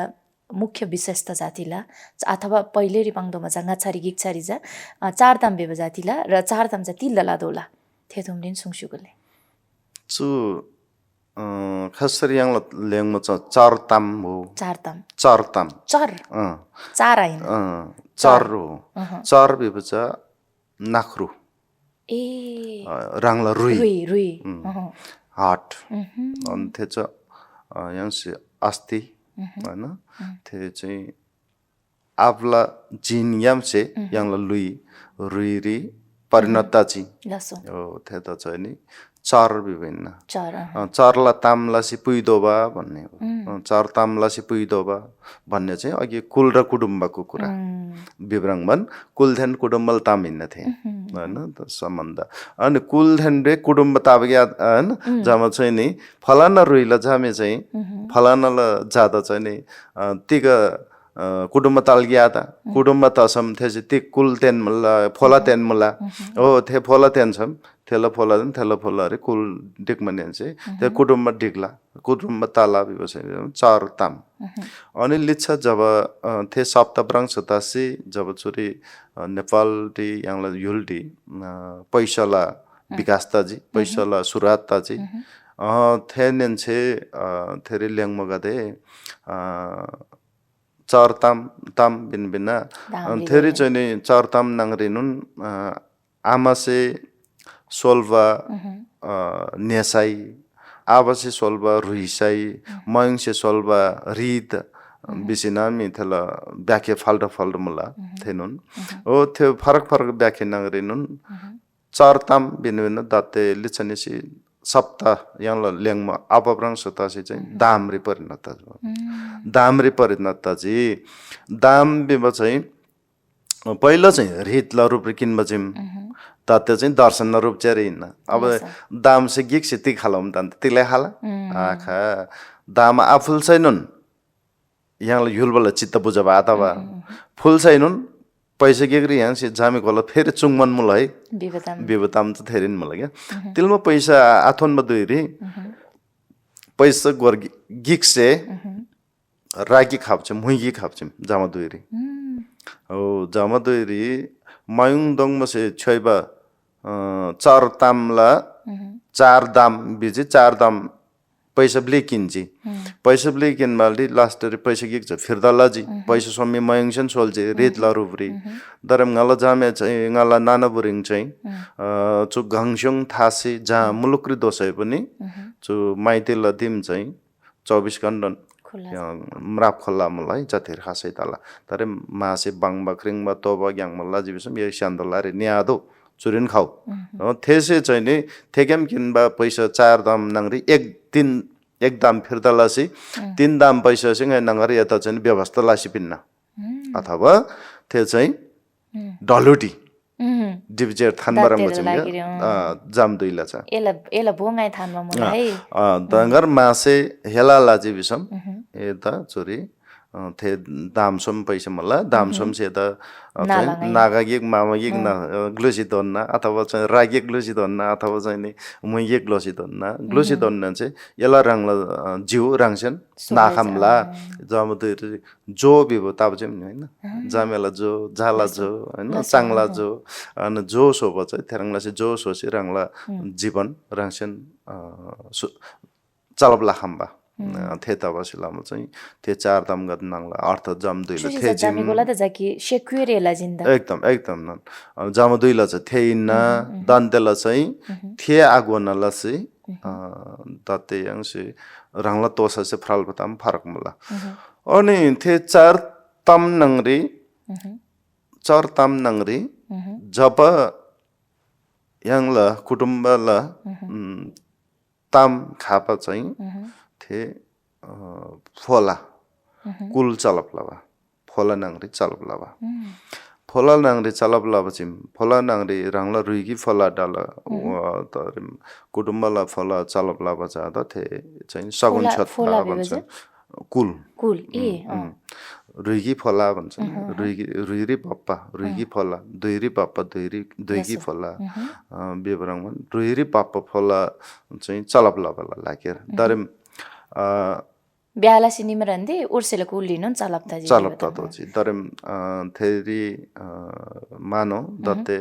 मुख्य विशेषता जातिला अथवा पहिले रिपाङदोमा जा गाछारी गिक्छारी जा चारदाम बेब जातिला र चारदाम जा तिल्ला दोला थेथुमदिन सुङसुगुले सो खसरी याङला लेङमा चारताम हो चार आइन चार हो चार बेब जा नाखरु ए राङला रुई हाट अनि थे छ याङसे अस्ति हैन थे चाहिँ आफला जिन यामसे याङला रुइरी परिणताची हो थे त चाहिँ नि चार विभिन्न चारला तामला सि पुइदोबा भन्ने हो चार तामला सि पुइदोबा भन्ने चाहिँ अघि कुल र कुटुम्बको कुरा विवरणवन कुलधन कुटुम्बल तामिन्न थिए हैन त सम्बन्ध अनि कुलधन रे कुटुम्ब ताबग्या हैन जमा चाहिँ नि फलाना रुइला जामे चाहिँ फलानाला जादा चाहिँ नि तिग कुटुम्ब तालग्याता कुटुम्ब तसम थेसे ति कुलतेन मला फोलातेन मला हो थे फोलातेन छम थेला फोला रे कुल डिक मनेन्से ते कुटुम्ब डिकला कुटुम्ब ताला बिबसे चार ताम अनि लिच्छा जब थे सप्तब्रङ सतासी जब छोरी नेपाल टी याङला युलटी पैसाला विकासताजी पैसाला सुरातताजी थेनेन्से थेरी ल्याङमगादे चार ताम बिनबिना थेरी चाहिँ नि चार ताम नांगरिनुन आमासे सोल्वा नेसाई आवासे सोल्वा रुइसाई मयङसे सोल्वा रिद बिसिनामी थेला व्याख्या फाल्ट मुला थेनुन ओ थे फरक व्याख्या नांगरिनुन चार ताम बिनबिना दाते लिचनिसी सप्ताह याङला ल्याङमा अपब्रङ सतासी चाहिँ दामरी परिणत चाहिँ दाम बिब चाहिँ पहिलो चाहिँ रित ल रूप किन बजिम त त्यो चाहिँ दर्शन न रूप चाहिँ हिँड्न अब दाम से गिक से ती खालौँ त तिलाई खाला आखा दाम आफुल छैनन् यहाँलाई युलबल चित्त बुझ भए अथवा फुल छैनन् पैसा गेग्री यहाँ से जामे कोला फेरि चुङमन मुल है विवताम त थेरिन मुल क्या तिलमा पैसा आथोन बदुइरी पैसा गोर गिक से रागी खाप्छौँ मुइगी खाप्छौँ जामा दुइरी हो जामा दुइरी मायुङ दङ बसे छोइबा चार तामला चार दाम बिजी चार दाम पैसा ब्ले किन्ची पैसा ब्ले किनमाली लास्ट पैसा गिक छ फिर्दला जी पैसा सम्मी मायुङसन सोल्जे रेत ला रुब्री दरम ngala जामे चाहिँ ngala नाना बुरिङ चाहिँ चु घङस्योङ थासे जहाँ मुलुक्री दोसै पनि चु माइते लदिम चाहिँ 24 घण्टा म्राप खोला मलाई जतिर खासै तला तर मासे बाङ बक्रिङ ब तोबा ग्याङ मला जिबिसम यो स्यान्दला रे न्यादो चुरिन खाऊ थेसे चाहिँ नि थेकेम किनबा पैसा चार दाम नंगरी एक दाम फिर्दलासी तीन दाम पैसा सिंग नंगरी यता चाहिँ व्यवस्था लासी पिन्न अथवा थे चाहिँ डलुटी डिभिजर थानबरम चाहिँ जाम दुइला छ एला भोंगाइ थानमा मलाई दंगर मासे हेला लाजी बिसम एता चोरी थे दामसम पैसा मला दामसम से त नागागिक मामागिक ना ग्लुसिदोन्ना अथवा चाहिँ रागिक ग्लुसिदोन्ना अथवा चाहिँ नि मुइगिक ग्लुसिदोन्ना ग्लुसिदोन्ना चाहिँ यला रंगला जिउ रंगसन नाखमला जमते जो बिबो ताब चाहिँ हैन जामेला जो झाला जो हैन चांगला जो अनि जो सोब चाहिँ थेरंगला से जो सोसी रंगला जीवन रंगसन चलबला खम्बा थे तबसिलामा चाहिँ थे चार दाम गत नंगला अर्थ जम दुइला थे जामी गोला त जाकी शेक्युरेला जिन्दा एकदम जम दुइला चाहिँ थे इन्ना दन्तेला चाहिँ थे आगोनला चाहिँ तते यंसे रंगला तोसा से फ्राल बताम फरक मला अनि थे चार तम नंगरी जब यंगला कुटुम्बला ताम खापा चाहिँ थे फोला कुल चलप लावा फोला नांगरी चलप लावा फोला नांगरी चलप लावा चिम फोला नांगरी रंगला रुईगी फोला डाला तर कुटुम्बला फोला चलप लावा जादा थे चाहिँ सगुन छत भन्छ कुल ए रुईगी फोला भन्छ रुईरी पप्पा रुईगी फोला दुईरी पप्पा दुईगी फोला बेबरङ रुईरी पप्पा फोला चाहिँ चलप लावा लागेर दरम ब्याला सिनिमरन्दी उर्सेला कुलिनु चलप्ता जी दरम थेरी मानो दत्ते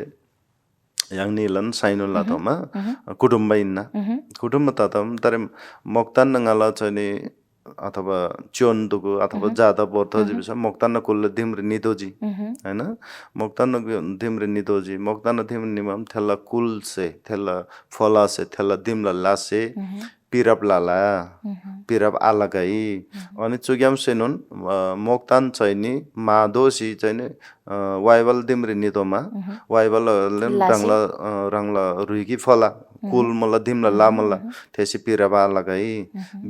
yang nilan sainu latoma कुटुम्ब इन्ना कुटुम्ब ततम दरम मोक्तान ngala chani अथवा चोन्दुको अथवा जादा बोर्थ जिबिस मोक्तान कुल दिम्र निदोजी हैन मोक्तान दिम्र निदोजी मोक्तान दिम्र निमम थेला कुल से थेला फला से थेला दिमला लासे पिरप लाला पिरप आलागाई अनि चुग्याम सेनुन मोक्तान छैनी मादोसी छैनी वाइबल दिम्र निदोमा वाइबल रंगला रुइगी फला कुल मला दिमला लामला थेसी पिरप आलागाई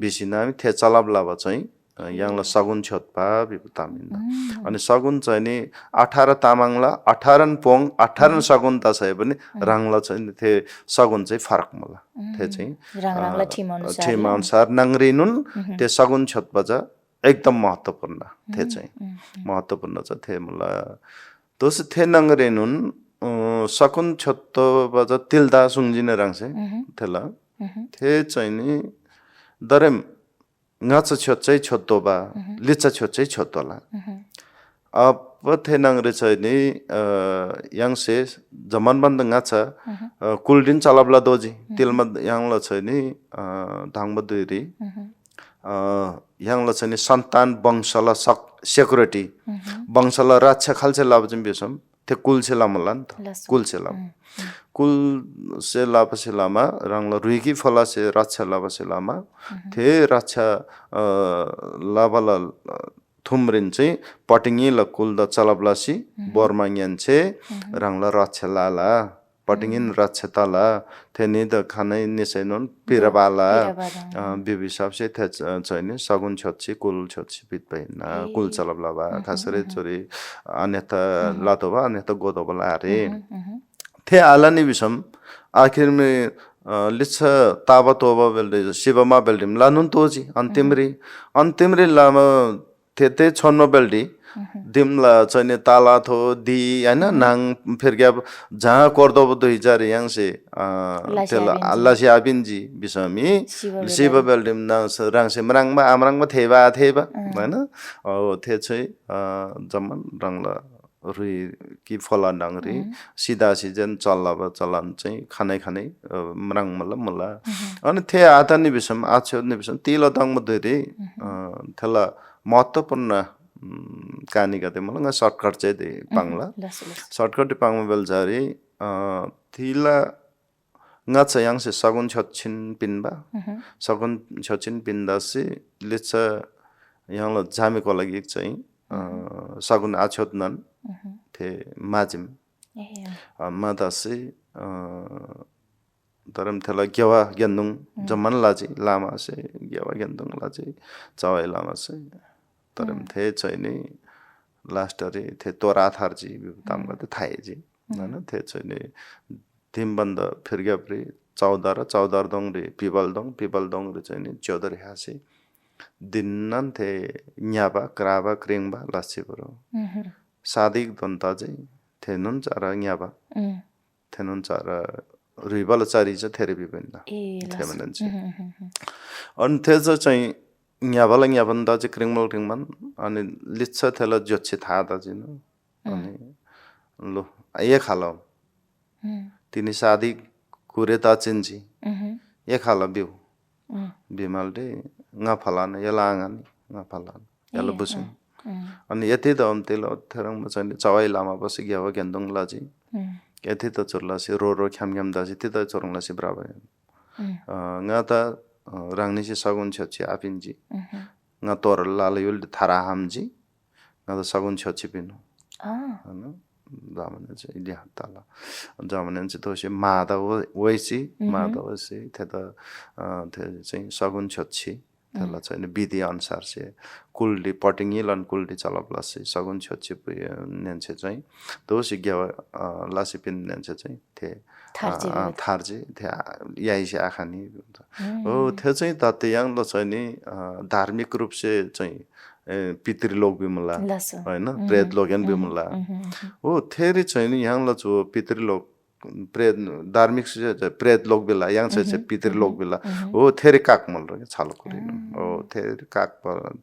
बिसिना थे चलाब लाबा चाहिँ यहाँला सगुन छोत्पा बिपुतामिन अनि सगुन चाहिँ नि 18 तामाङला 18 पोङ 18 सगुन त छै पनि रंगला चाहिँ थे सगुन चाहिँ फरक मला थे चाहिँ रंगला ठिम अनुसार नंगरिनुन ते सगुन छोत्पा जा एकदम महत्त्वपूर्ण थे चाहिँ महत्त्वपूर्ण छ थे मला दोस थे नंगरिनुन सकुन छोत्तो बजा तिलदा सुङजिन रंगसे थेला थे चाहिँ नि दरेम ngacha chhotchai chhotoba licha chhotchai chotola अब थे नंगरे चाहिँ नि यंगसे जमन बन्द ngacha कुलदिन चलाबला दोजी तिलमा यंगला चाहिँ नि धाङब दुइरी यंगला चाहिँ नि सन्तान वंशला सेक्युरिटी वंशला रक्षा खालसे लाबजिम बेसम थे कुल से लामलान कुल से लाम कुल से लापसिलामा रंगला रुइगी फला से रक्षा लापसिलामा थे रक्षा लाबला थुमरिन चाहिँ पटिङी ल कुल द चलबलासी बोरमाङयान छे रंगला रक्षा लाला पटिङिन रक्षताला थेनि द खानै निसैनोन पिरबाला बिबि सबसे थे छैन सगुन छोछि कुल छोछि बितबैना कुल चलबलाबा खासरे चोरी अन्यथा लातोबा अन्यथा गोदोबला रे थे आलानि बिसम आखिर में लिछ ताबा तोबा बेल्दे शिवमा बेल्दिम लानुन तोजी अन्तिमरी लामा थे छन्नो बेल्दी दिमला छैन ताला थो दि हैन नाङ फिरग्या जहाँ कर्दब 2000 से लासी आबिनजी बिसमी शिव बेल्दिम ना राङसे मराङमा आमराङमा थेबा हैन ओ थे छै जमन रङला रुई कि फला डाङरी सिधा सिजन चल्लाबा चलान चाहिँ खानै मराङ मला अनि थे आतानि बिसम आछ्योनि बिसम तिलो दङम धेरै थला महत्त्वपूर्ण कहानी गते मलाई सर्टकट चाहिँ दे पाङला सर्टकट पाङमा बेल जारी थिला ngach yang se sagun chotchin pinba sagun chotchin pinda se lecha yang la jami ko लागि चाहिँ sagun achot nan the majim mada se तरम थला गेवा गेन्दुङ जमन लाजी लामा से गेवा गेन्दुङ लाजी चवाई लामा से तरम थे छैन लास्टरे थे तोरा थारजी ताम गते थाएजी हैन थे छैन तिमबन्द फिरग्याप्रे 14 दङ रे पिपल दङ रे छैन 14 रे हासे दिनन थे न्याबा क्राबा क्रिङबा लासे बरो सादिक दन्ता चाहिँ थेनुन चारा न्याबा थेनुन चारा रुइबल चारी चाहिँ थेरेपी पनि थे भन्छ अनि थे चाहिँ न्याबला न्याबन्दा चाहिँ क्रिङमन अनि लिच्छ थेला जोछि थाहा त जिन अनि लो ए खालो तिनी सादी कुरे ता चिन्जी ए खालो बिउ बिमालले nga फलान यला आङान nga फलान यला बुसु अनि यति त तेलो थरङ म चाहिँ चवाई लामा बस ग्यावा गेन्दुङ लाजी यति त चुरला से रो ख्याम दाजी ति त चोरङला से बराबर nga त राङनि से सगुन छछि आपिनजी nga तोर लाल युल थारा हमजी nga त सगुन छछि पिनु हैन जामने चाहिँ इले हताला जामने चाहिँ तोसे मादा वइसी थे त थे चाहिँ सगुन छछि थला चाहिँ विधि अनुसार से कुलडी पटिङिलन कुलडी चलबला से सगुन छछि नेन्से चाहिँ तोसे ग्यावा लासिपिन नेन्से चाहिँ थे थार्जे थे याइसे आखानी हो थे चाहिँ तत्याङ ल चाहिँ नि धार्मिक रूप से चाहिँ पितृलोक बिमला हैन प्रेत लोगन बिमला हो थेरी चाहिँ नि यहाँ ल जो पितृलोक प्रेत धार्मिक से प्रेत लोक बिला यहाँ चाहिँ पितृलोक बिला हो थेरी काक मल रे छाल कुरिन हो थेरी काक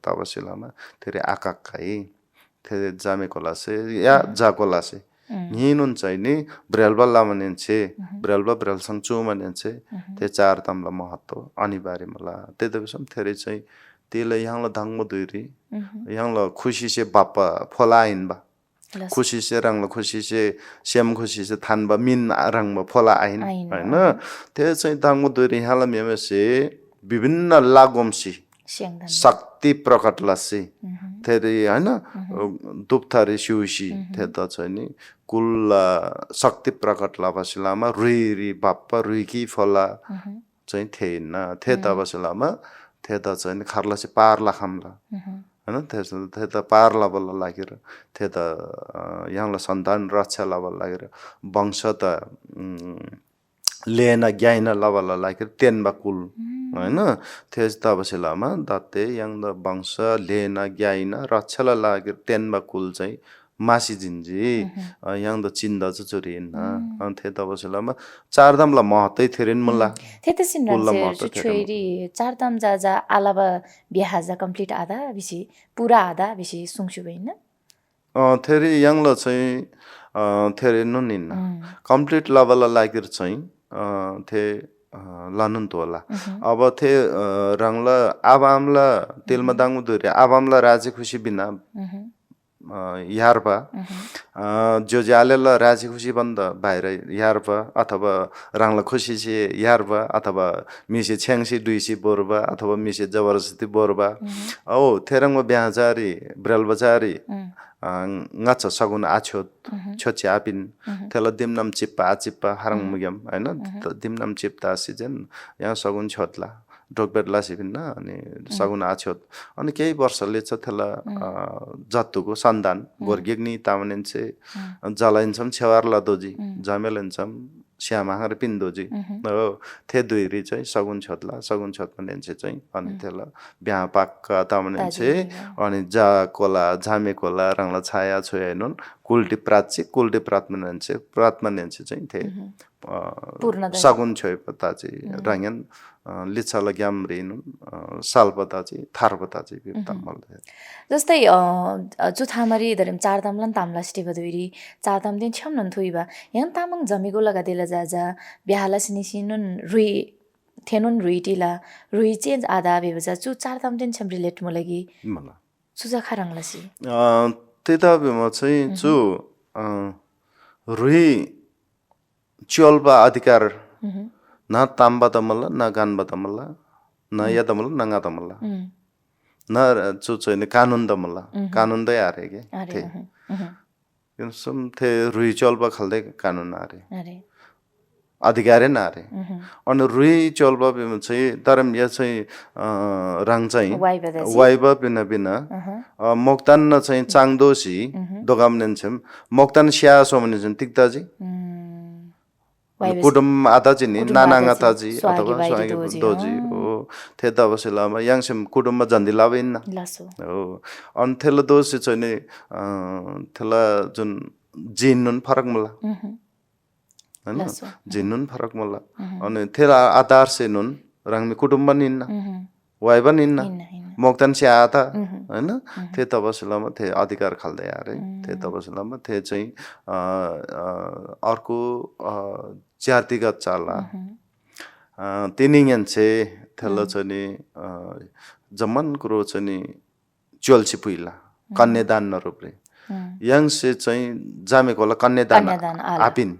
तबसिलामा थेरी आकाक खाइ थेरी जामे कोला से या जा कोला से हिनुन चाहिँ नि ब्रेलबा लामनेन्छे ब्रेलबा ब्रेलसङ चुमनेन्छे ते चार तमला महत्व अनिवार्य मला तेदबसम थेरी चाहिँ तेले यहाँ धाङम दुरी यहाँ खुशी से बापा फलाइन बा खुशी से रंग खुशी से श्याम खुशी से थान बा मिन रंग बा फला आइन हैन ते चाहिँ धाङम दुरी यहाँ मेमे से विभिन्न लागोमसी शक्ति प्रकट लासे तेरे हैन दुप्थारे शिवशी थे त चाहिँ नि कुल शक्ति प्रकट लाबसिलामा रुइरी बापा रुइकी फला चाहिँ थिएन थे तबसिलामा थे त चाहिँ खर्ला से पारला खामला हैन थे त पारला बल्ल लागेर थे त यहाँला सन्तान रक्षा लाबल लागेर वंश त लेना ज्ञान लाबल लागेर तेनबा कुल हैन थे तबसिलामा दते yang द वंश लेना ज्ञान रक्षाला लागेर तेनबा कुल चाहिँ मासी जिन्जी yang द चिन्दा चाहिँ चोरिन अनि थे तबसिलामा चारधामला महत्त्वै थेरिन मुला तेतसिन रन्से छोरी चारधाम जा आलाबा बिहाजा कम्प्लिट आधा बिसी पुरा आधा बिसी सुङसु भइन थेरी yang ल चाहिँ थेरि नुनिन कम्प्लिट लेभल लागेर चाहिँ थे लानुन तोला अब थे रंगला आबामला तेलमा दाङु दुरे आबामला राजे खुशी बिना यारबा जो ज्यालेला राजी खुसी बन्द बाहिर यारबा अथवा रांगला खुसी से यारबा अथवा मिसे छ्याङसी दुईसी बोरबा अथवा मिसे जबरजस्ती बोरबा औ थेरंग ब्याजारी ब्रेलबजारी ngacha sagun achot chochi apin thela dimnam chippa achippa harang mugyam हैन dimnam chipta सिजन यहाँ सगुन छतला डोकबेटला सिपिन्ना अनि सगुन आछोत अनि केही वर्षले छ थेला जत्तुको सन्तान गोर्गिग्नी तामनेन्से जलाइन्छम छेवारला दोजी जमेलन्छम श्यामाहर पिन्दोजी हो थे दुईरी चाहिँ सगुन छतनेन्से चाहिँ अनि थेला बिहा पाक्का तामनेन्से अनि जा कोला झामे कोला रंगला छाया छोयनुन कुल्टी प्रात्मनेन्से चाहिँ थे सगुन छोय पताची रंगन लिच्छाला ग्यामरिनु सालपताची थारपताची बिर्तामल जस्तै चुथामरी धरिम चारदामलन तामला स्टिबदुरी चारदाम दिन छम नन थुइबा यन तामङ जमिगो लगा देला जाजा बिहाला सिनिसिनुन रुई थेनुन रुइटिला रुई चेन्ज आधा बेबजा चु चारदाम दिन छम रिलेट मोलगी मला सुजा खारंगलासी त्यता बेमा चाहिँ चु रुई चोलबा अधिकार न ताम्बा तमल्ला न गानबा तमल्ला न या तमल्ला न गा तमल्ला न चु चाहिँ कानुन तमल्ला कानुन दै आरे के थे सम थे रुई चोलबा खल्दै कानुन आरे अधिकारै नारे अनि रुई चोलबा चाहिँ तरम या चाहिँ रङ चाहिँ वाइबा बिना बिना मोक्तान चाहिँ चाङदोसी दोगामनेन छम मोक्तान स्या सोमने चाहिँ तिक्ताजी कुटुम्ब आताजी नि नानाङाताजी अथवा स्वागी दोजी हो थे दबसेलामा याङसम कुटुम्ब जन्दिलाबिन हो अनि थेला दोसी चाहिँ नि थेला जुन जिनुन फरक मला हैन जिनुन फरक मला अनि थेला आधार से नुन रङमी कुटुम्ब निन्न वाइबा निन्न मोक्तान स्या आता हैन थे तबसेलामा थे अधिकार खाल्दै आरे थे तबसेलामा थे चाहिँ अर्को जातिगत चाला तिनिङन छे थेला चाहिँ जमन कुरो चाहिँ चोल्सी पुइला कन्यादान न रूपले यङ से चाहिँ जामेकोला कन्यादान आपिन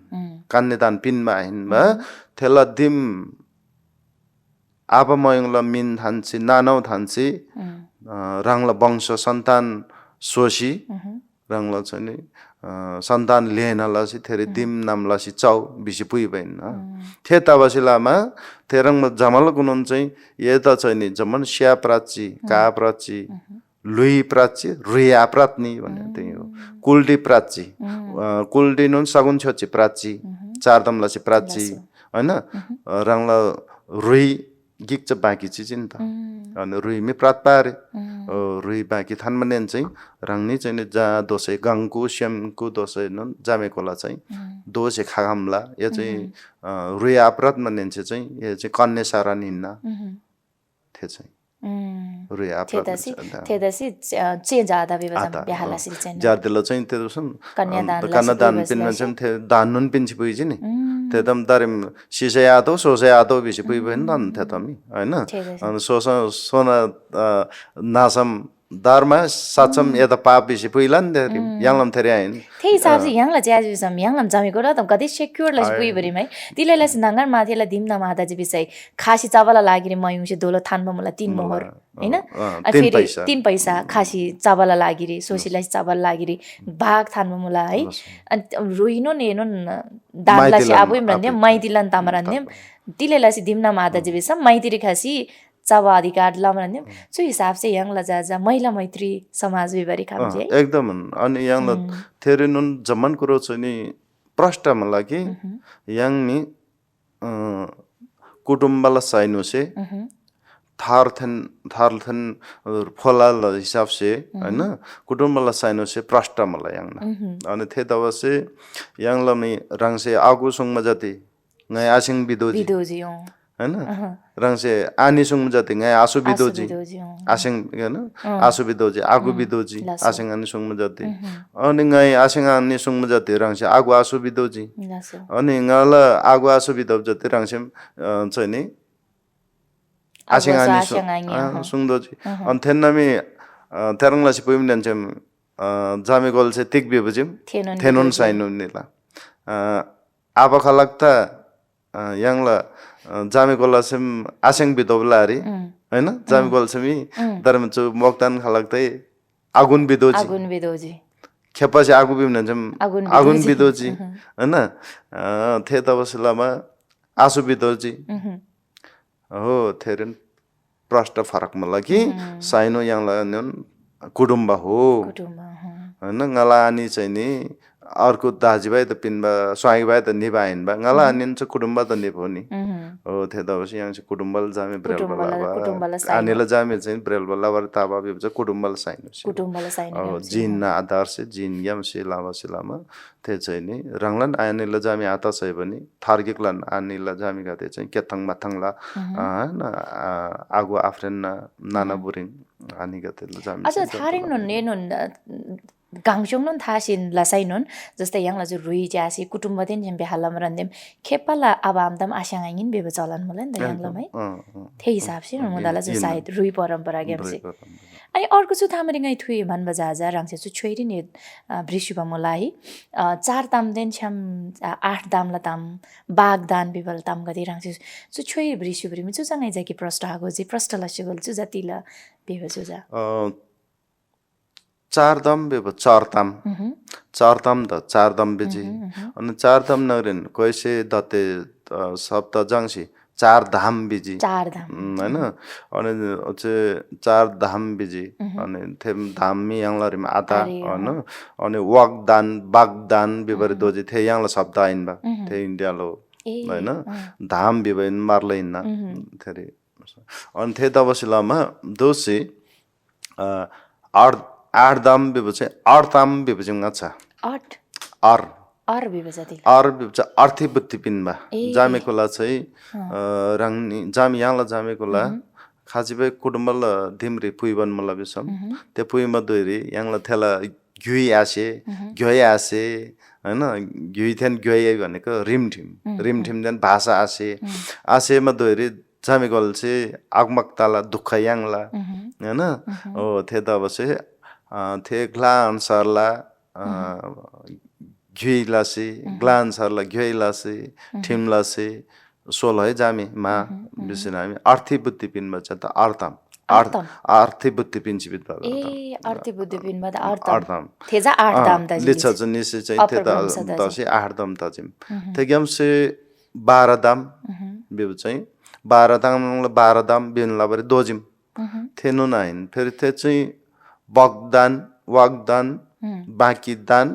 कन्यादान पिनमा हिनमा थेला दिम आबा मयङला मिन थान्सी नानौ थान्सी रङला वंश सन्तान सोसी रङला चाहिँ सन्तान लेहनलासी थेरे दिम नामलासी चाउ बिसी पुइ भइन थे तबसिलामा थेरङमा जमल गुनुन चाहिँ यता चाहिँ नि जमन स्या प्राची का प्राची लुई प्राची रुया प्रात्नी भन्ने त्यही हो कुल्डी प्राची कुल्डी नुन सगुन छोची प्राची चारदमलासी प्राची हैन रङला रुई गिक चाहिँ बाँकी चिज नि त अनि रुईमी प्रात पारे रुई बाँकी थानमनेन चाहिँ रङनी चाहिँ जा दोसे गङकु श्यामकु दोसे नुन जामेकोला चाहिँ दोसे खागामला या चाहिँ रुई आपरात मनेन चाहिँ या चाहिँ कन्या सारा निन्ना थे चाहिँ रुई आपरात थेदसी चेन्ज आधा बेबजा बिहालासी चाहिँ जार्देला चाहिँ त्यो सुन कन्यादान पिनमा चाहिँ थे दानुन पिन्छि पुइछि नि तेदम दारिम सिसे आदो सोसे आदो बिसि पुइ भइन न तेतमी हैन अनि सोना नासम दारमा साचम यता पाप बिसि पुइलन देरि याङलम थेरि आइन थे हिसाब से याङला ज्याजु सम याङलम जमेको र त कति सेक्युर लस पुइ भरिमै तिलेला सिनांगर माथेला दिमना मादा जि बिसै खासी चावला लागिरे मयुसे दोलो थानमा मलाई 3 मोहर हैन अनि फेरि 3 पैसा खासी चावला लागिरे सोसिलाई चावल लागिरे भाग थानमा मलाई है अनि रुइनो नेनो दानलासी आबु भन्ने माइदिलन तामरन्ने तिलेला सि दिमना मादा जि बिसम माइदिरे खासी चावा अधिकार लामरन्ने सो हिसाब से याङला जाजा महिला मैत्री समाज विवरी काम जे एकदम अनि याङला थेरे नुन जमन कुरो छ नि प्रष्ट मलाई याङनी कुटुम्बला साइनुसे थारथन फलाल हिसाब से हैन कुटुम्बला साइनुसे प्रष्ट मलाई याङना अनि थे दवसे याङला नि रङसे आगु सुङमा जति नय आसिङ बिदोजी हैन रङसे आनी सुङ जति नय आसु बिदोजी आसिङ हैन आसु बिदोजी आगु बिदोजी आसिङ आनी सुङ जति अनि नय आसिङ आनी सुङ जति रङसे आगु आसु बिदोजी अनि ngala आगु आसु बिदो जति रङसे चाहिँ नि आसिङ आनी सुङ दोजी अनि थेनमी तेरङलासी पुइम देन्छम जामे गोलसे तिक बिबुजिम Thenon थेनोन bidoji. साइनो निला आबा खलकता यांगला जामे गोलसेम आसेङ बिदोबलारी हैन जामे गोलसेमी दरमचु मोक्तान खलकतै आगुन बिदोजी Agun bidoji. खेपासे आगु बिमनजम Agun आगुन bidoji. बिदोजी हैन थे तबसलामा आसु बिदोजी हो थेरन प्रष्ट फरक मला कि साइनो यांगला नन कुटुम्ब हो Kutumba. हैन ngala ani चाहिँ नि अर्को दाजुभाइ त पिनबा स्वाइभाइ त निभाइन बा ngala ani चाहिँ कुटुम्ब त निभो नि हो थे दबस yang चाहिँ कुटुम्बल जामे ब्रेल Kutumbala बला अनिला जामे चाहिँ ब्रेल बला वर ताबा बिब चाहिँ कुटुम्बल साइनो Kutumbala saino. जिन ना आधार से जिन यम से लामा थे चाहिँ नि रंगलन आनिला जामे आता चाहिँ पनि थार्गिकलन आनिला जामे गाते चाहिँ केथङ मथङला हैन आगु आफ्रेन नाना बुरिङ ani गाते जामे अझ थारिङ नुन ने नुन गाङजोङ नुन थासिन लासाइ नुन जस्तै यांगला जो रुइ ज्यासी कुटुम्ब दिन जेम बेहालम रन्देम खेपाला आबामदम आशाङाङिन बेबे चलन मलाई नि त यांगलामै त्यही हिसाब से मुदाला जो सायद रुइ परम्परा गेमसे अनि अर्को छु थामरिङै थुइ भन बजाजा राङसे छु छोइरि नि बृषुबा मलाई 4 ताम दिन छम 8 दामला ताम बाग दान बिबल ताम गदि राङसे छु छोइ बृषुबरि मु छु सँगै जाकी प्रष्ट आगो जी प्रष्ट लसिगल छु जतिला बेबे छु जा चारदाम बेब चारताम द चारदाम बेजी अनि चारदाम नगरिन कैसे दते सप्त जंसी चार धाम बिजी 4 दाम हैन अनि चाहिँ चार धाम बिजी अनि थेम धामी यांगलरिम आता हैन अनि वागदान बागदान बिबरे दोजी थे यांगला शब्द आइन बा थे इन्डिया लो हैन धाम बिबैन मारलैन थेरे अनि थे दबसिलामा दोसी आठ दाम बिबचे आठताम बिबजिङ छ 8 आर बिबजति आर बिबचा आर्थि बुद्धि पिनबा जामेकोला चाहिँ रंगनी जामी यांगला जामेकोला खाजिबे कुडुम्बल धिमरी पुइबन मला बिसम ते पुइमा दोइरी यांगला थेला घ्युइ आसे हैन घ्युइ थेन घ्युइ भनेको रिमठिम देन भाषा आसेमा दोइरी जामेकोल चाहिँ आगमकताला दुःख यांगला हैन ओ थे दबसे थे ग्लान सरला घ्युइलासी ग्लान सरला घ्युइलासी ठिमलासी सोल है जामी मा बिसिन हामी आर्थि बुद्धि पिन बच्च त आर्तम आर्थि बुद्धि पिन चिबित बाबा ए आर्थि बुद्धि पिन बद आर्तम थेजा 8 दाम त लिछ ज निसे चाहिँ थे त दसै 8 दाम त जिम थे गेम से 12 दाम बिउ चाहिँ 12 दाम बिन लाबरे दोजिम थेनु नाइन फेरि थे चाहिँ वागदान बाँकी दान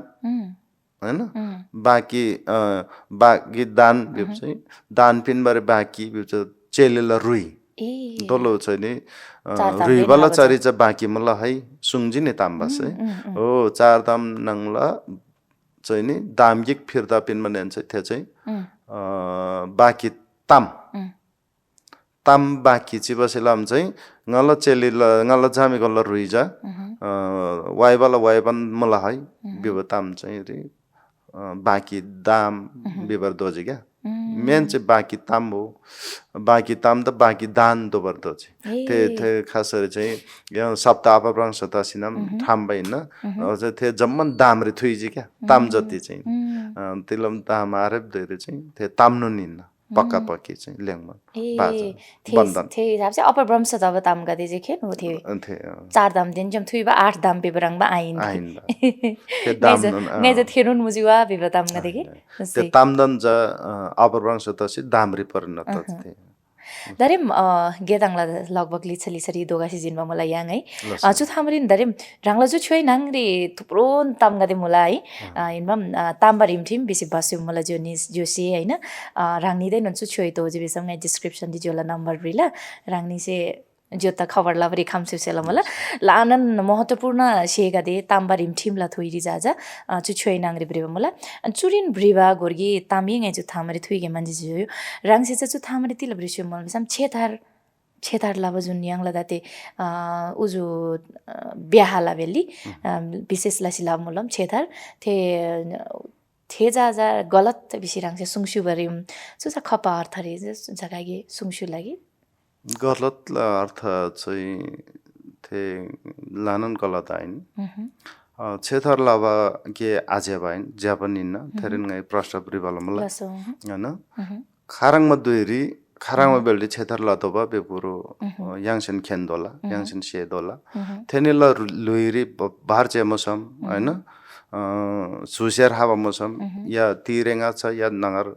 हैन बाँकी दान बिउ चाहिँ दान पिन बारे बाँकी बिउ चाहिँ चेलेला रुई दोलो चाहिँ नि रुई बला चारि चाहिँ बाँकी मला है सुङजी ने ताम्बास हो 4 दाम नङला चाहिँ नि दामगिक फिर्ता पिन मने चाहिँ थे चाहिँ बाँकी ताम बाँकी चाहिँ बसेलाम चाहिँ ngala चेलिला ngala जामी गल्ला रुइजा वाइबाला वाइबन मला है बिबताम चाहिँ रे बाँकी दाम बिबर दोजे क्या मेन चाहिँ बाँकी ताम हो बाँकी ताम त बाँकी दान दोबर दोजे थे खास गरी चाहिँ यहाँ सप्ताह अपराङ सतासिनम ठाम भइन अझ थे जम्मन दामरे थुइजी क्या ताम जति चाहिँ तिलम ताम आरे धेरै चाहिँ थे ताम्नु निन्न पक्का पक्की चाहिँ ल्याङमा बन्धन थे हिसाब से अपर ब्रह्म तब ताम गदे जे खेन हो थे 4 दाम दिन जम थुइबा 8 दाम बेबरङ बा आइन थे दाम नै ज थेरुन मुजुवा बेबताम गदे के ते तामदन ज अपर ब्रह्म तसी दामरी परिणत थे दरेम गेदाङला लगभग लिछली दोगासी जिनमा मलाई याङ है छु थामरिन दरेम राङला जु छोइ नाङरे थुप्रो ताम गदे मुला है इनम ताम्बा रिमठिम बेसी बस्यो मला जो निस जोसी हैन राङनी दैन छु छोइ तो जे बेसम डिस्क्रिप्सन दि जोला नम्बर ब्रिला राङनी से जो त खबर लाबरी खामसेला मला लानन महत्त्वपूर्ण सेगा दे ताम्बा रिमठिम ला थोइरी जाजा छु छोइ नाङरे ब्रेबा मला चुरिन ब्रिबा गोर्गी तामिङ जो थामरी थुइगे मान्छे जो राङसे छु थामरी तिल ब्रिसो मल बिसम छेतार लाबा जुन याङला दाते उजु ब्याहाला बेली विशेष लासिला मुलम छेतार थे जा गलत बिसी राङसे सुङसु बरिम सुसा खपा अर्थ रे जगागे सुङसु लागि गलत अर्थ चाहिँ थे लानन गलत आइन छेथर लावा के आजे बाइन जापानिन थेरिन ngai प्रश्न प्रिबलमला लसो हैन खाराङमा दुइरी खाराङमा बेल्डी छेथर लातोबा बेपुरो याङसन खेन्दोला याङसन सेदोला थेनिला लुइरी भारचे मसम हैन सुसेर हावा मसम या तिरेङा छ या नगर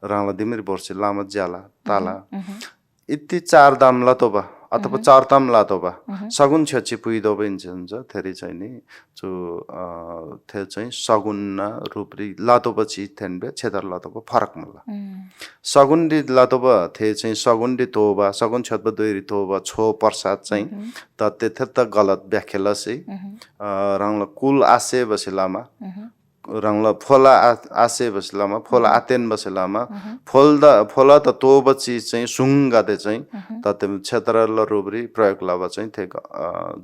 राङला दिमिर बर्से लामा ज्याला ताला इति चार दाम लातोबा अथवा चार ताम लातोबा सगुन छछि पुइदोबा हुन्छ थेरी चाहिँ नि जो थे चाहिँ सगुन रुपरी लातोबा छि थेनबे छेदर लातोबा फरक मला सगुन्डी लातोबा थे चाहिँ सगुन्डी तोबा सगुन छतबा दुइरी तोबा छो प्रसाद चाहिँ त तेथे त गलत व्याख्या से रंगला कुल आसे बसेलामा रंगला फोला आसे बसेलामा फोला आतेन बसेलामा फोला त तो बची चाहिँ सुंगाते चाहिँ तते क्षेत्र ल रुबरी प्रयोग लावा चाहिँ थे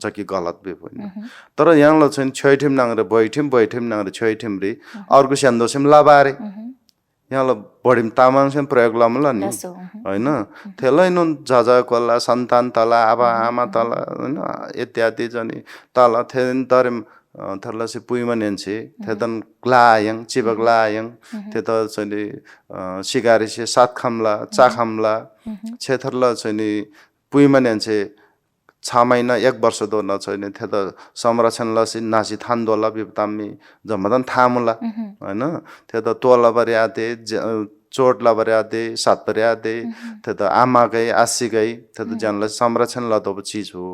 जकी गलत बे होइन तर यहाँला चाहिँ छैठिम नांगरे बैठिम नांगरे छैठिम रे अर्को स्यान्दोसिम लाबारे यहाँला बढिम तामाङसिम प्रयोग लामला नि हैन थेलै नु जाजा कोला सन्तान तला आबा आमा तला हैन इत्यादि जनि तला थेन तरम थरला से पुइमा नेन्से थेदन ग्लायङ चिबग्लायङ थे त चाहिँ सिगारी से सात खामला चा खामला छेथरला चाहिँ पुइमा नेन्से 6 महिना 1 वर्ष दो न छैन थे त संरक्षण लसी नासी थान्दोला बितामी जमदन थामुला हैन थे त तोला बर्याते चोट लबर्याते सात बर्याते थे त आमा गई आसी गई थे त जानला संरक्षण लदो चीज हो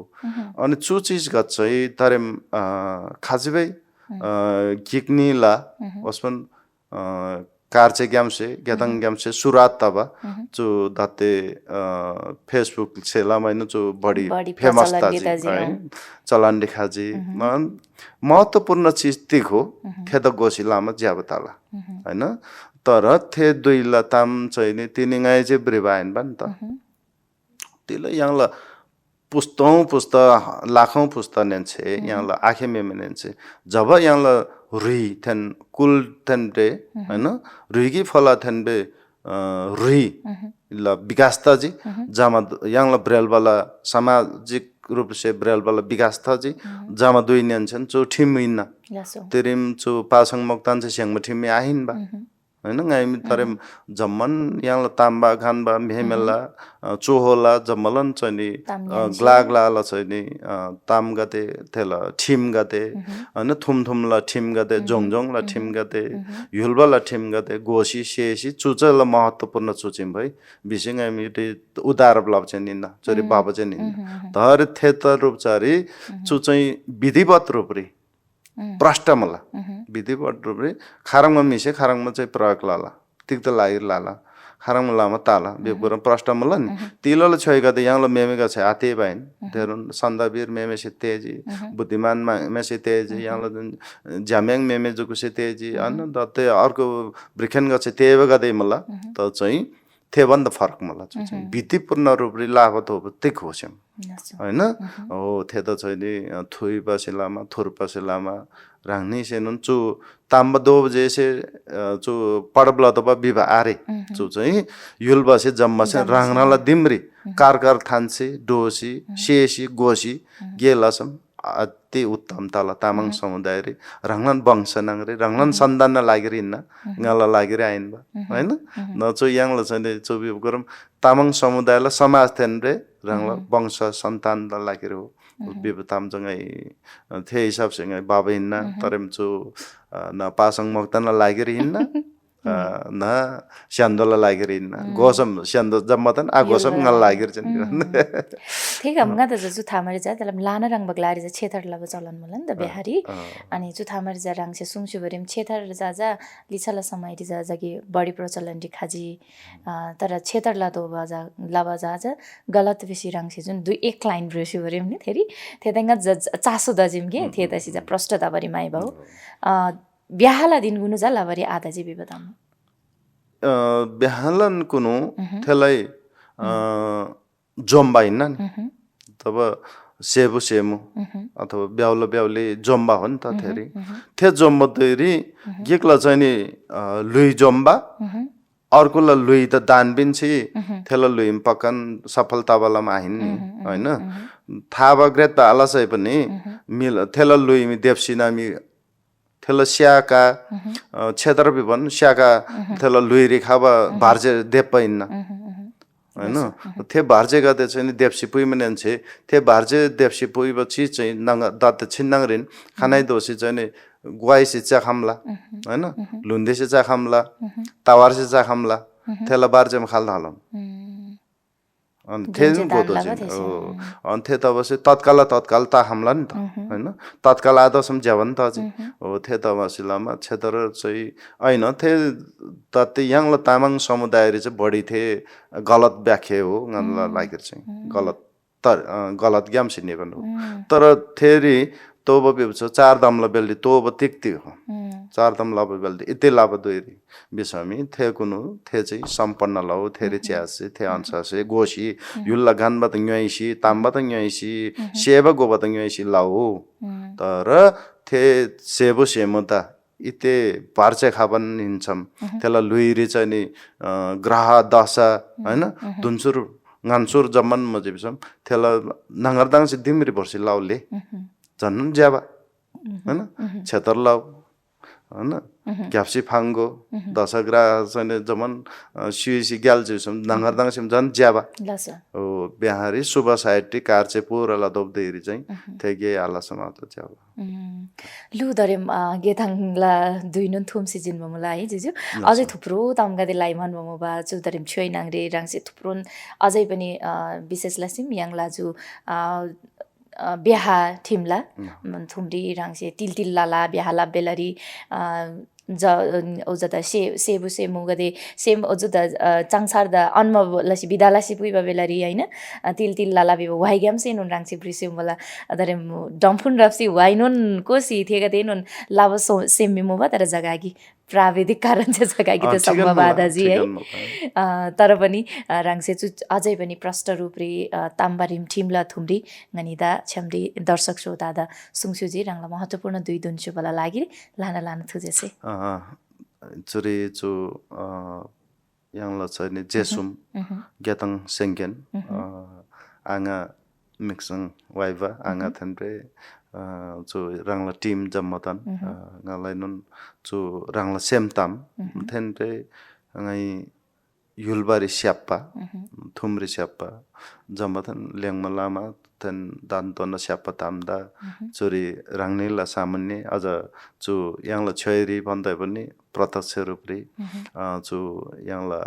अनि चु चीज गच्छै तरेम खाजिबै किक्नीला उसपन कारचे ग्यामसे गेदङ ग्यामसे सुरात तबा जो दाते फेसबुक छेला मैन जो बडी फेमस ताजी चलन दिखाजी मन महत्वपूर्ण चीज तिक हो खेद गोसी लामा ज्याबताला हैन तर थे दुइला ताम चाहिँ नि तिनिङाइ चाहिँ ब्रिबाइन बन त तिले यहाँला पुस्ता लाखौं पुस्ता नेन्छे यहाँला आखे मेमे नेन्छे जब यहाँला रुई थेन कुल थेन रे हैन रुईगी फला थेन बे रुई ल विकासता जी जामा यहाँला ब्रेल वाला सामाजिक रूप से ब्रेल वाला विकासता जी जामा दुई नेन्छन् जो ठिमिन तेरिम जो पासङ मोक्तान से स्याङ ठिमि आहिन बा हैन गाइमी तरम जम्मन यहाँला ताम्बा खानबा मेमेला चोहोला जम्मलन चाहिँ ग्लाग्ला चाहिँ ताम गते थेला ठिम गते हैन थुमथुमला ठिम गते जोङजोङला ठिम गते युलबला ठिम गते गोसी सेसी चुचला महत्वपूर्ण चुचिम भई बिसिङ हामी उदार ब्लब चाहिँ निन्न चरी बाबा चाहिँ निन्न धर थेत रूप चारी चुचै विधिवत रूपरी प्रष्टमला विधिवत रूपले खाराङमा मिसे खाराङमा चाहिँ प्रयोग लाला तिक त लागिर लाला खाराङमा लामा ताला बेपुर प्रष्टमला नि तिलले छैगा त यहाँले मेमेगा छ आते बाइन धेरन सन्दबीर मेमे से तेजी बुद्धिमान मे से तेजी यहाँले ज्यामेङ मेमे जुको से तेजी अन दते अर्को ब्रिखेन गछ तेबगा दे मला त चाहिँ थेबन्द फरक मला चाहिँ विधिपूर्ण रूपले लागत हो तिक होस्यम हैन हो थे त चाहिँ नि थुइ बसेलामा थुर बसेलामा रांगनी से नुन चु ताम्ब दो जैसे चु पडबला त बिबा आरे चु चाहिँ युल बसे जम्मा से रांगनाला दिमरी कारकार थान्से डोसी शेसी गोसी गेलासम अति उत्तम तला तामाङ समुदाय रे रांगलन वंश नंगरे रांगलन सन्तान लागिरिन्न ngala लागिरि आइन बा हैन न चो यांगला चाहिँ चो बि गरम तामाङ समुदायला समाज थेन रे रांगला वंश सन्तान लागिरि हो बिब तामजङै थे हिसाब सँगै बाबा हिन्न तरम चो न पासङ मोक्तन लागिरि हिन्न न स्यान्दोला लागिरि हिन्न गोसम स्यान्दो जम्मतन आ गोसम ngala लागिरि चाहिँ ठीक है मंगा त जु थामरे जा तलम लाना रंग बगलारी जा छेथर लब चलन मलन द बिहारी अनि जु थामरे जा रंग से सुङसुबरिम छेथर जा लिछला समय जा जगी बडी प्रचलन दिखाजी तर छेथर ला दो बाजा लबा जा गलत बेसी रंग से जुन दुई एक लाइन ब्रेसुबरिम नि थेरी थेदंगा चासो दजिम के थेतसी जा प्रष्टता बरी माइ बाउ बिहाला दिन गुनु जा लबरी आधा जी बिबदाम बिहालन कुनु थेलाई जोम्बा हिन्न नि तब सेबु सेमु अथवा ब्याउला ब्याउले जोम्बा हो नि त थेरी थे जोम्बा तैरी गेकला चाहिँ नि लुई जोम्बा अर्कोला लुई त दानबिन छि थेला लुई पकन सफलता वालामा आहिन नि हैन थाबा ग्रेत आलासै पनि मिल थेला लुई मि देवसिना मि थेला स्याका क्षेत्र विभन स्याका थेला लुइरी खाबा भारजे देपैन हैन थे भारजे गते चाहिँ देप्सी पुइमने छे थे भारजे देप्सी पुइपछि चाहिँ नङ दत छिन्नङरिन खानाइ दोसी चाहिँ ग्वाइसी चा खामला हैन लुन्देसी चा खामला तावारसी चा खामला थेला बारजेम खाल्दा हलम अनि थेन गोदो चाहिँ अनि थे तबसे तत्काल ता हमला नि त हैन तत्काल आदसम ज्यावन त चाहिँ हो थे तबसिलामा क्षेत्र चाहिँ हैन थे तते याङला तामाङ समुदाय रे चाहिँ बढी थे गलत व्याख्या हो ngalla लागेर चाहिँ गलत ज्ञाम सिने गर्नु तर थेरी तोब बिबछ चार दमला बेल्दी तोब तिक्ति हो चार दम लब बेल्दी इते लब दोइरी बिसमी थे कुनु थे चाहिँ सम्पन्न लौ थेरे च्यासे थे अंशसे गोशी युल्ला गानबत न्याइसी ताम्बत न्याइसी सेवा गोबत न्याइसी लाउ तर थे सेबो सेमता इते पार्चे खाबन हिन्छम तेला लुइरी चाहिँ नि ग्रह दशा हैन दुन्सुर गान्सुर जमन मजिबसम थेला नंगरदाङ से दिमरी पर्सी लाउले झन् ज्याबा हैन क्षेत्र लाउ हैन ग्याप्सी फाङ्गो दशग्रा चाहिँ जमन सिसी ग्यालजिसम नंगरदाङसिम झन् ज्याबा ओ बिहारी शुभ साहित्य कारचे पुरा दोब्देरी चाहिँ थेगे आला समाज ज्याबा लु दरेम गेथाङला दुइनुन थुमसी जिन ममुला है जिजु अझै थुप्रो तामगादे लाइमान ममुबा चु दरेम छ्योइ नांगरे राङसे थुप्रोन अझै पनि विशेष लासिम याङलाजु बिहा थिमला थुम्री राङसे तिल लाला बिहाला बेलरी ओजदा सेबु सेमुगदे सेम ओजदा चाङसार द अन्म लसी बिदालासी पुइबा बेलरी हैन तिल लाला बिबो वाइग्याम से नुन राङसे ब्रिसेम वाला अदरे डम्फुन रफ्सी वाइनुन कोसी थेगदे नुन लाव सेमिमुबा तर जगागी प्राविधिक कारण चाहिँ जगागी त सम्भव आदाजी है तर पनि राङसे चु अझै पनि प्रष्ट रूपले ताम्बारिम ठिमला थुम्री गनिदा छम्री दर्शक श्रोता दा सुङसुजी राङला महत्त्वपूर्ण दुई दुन्छु बला लागि लाना थुजेसे चुरी चु याङला चाहिँ जेसुम गेतङ सेंगेन आङा मिक्सङ वाइवा आङा थन्रे जो राङला टीम जम्मतन ngala nun जो राङला सेमताम थेनरे ngai युलबारी स्याप्पा थुम्री स्याप्पा जम्मतन लेङमलामा थन दान्तन स्याप्पा तामदा चोरी राङनेला सामान्य अझ जो याङला छयरी भन्दै पनि प्रत्यक्ष रूपले जो याङला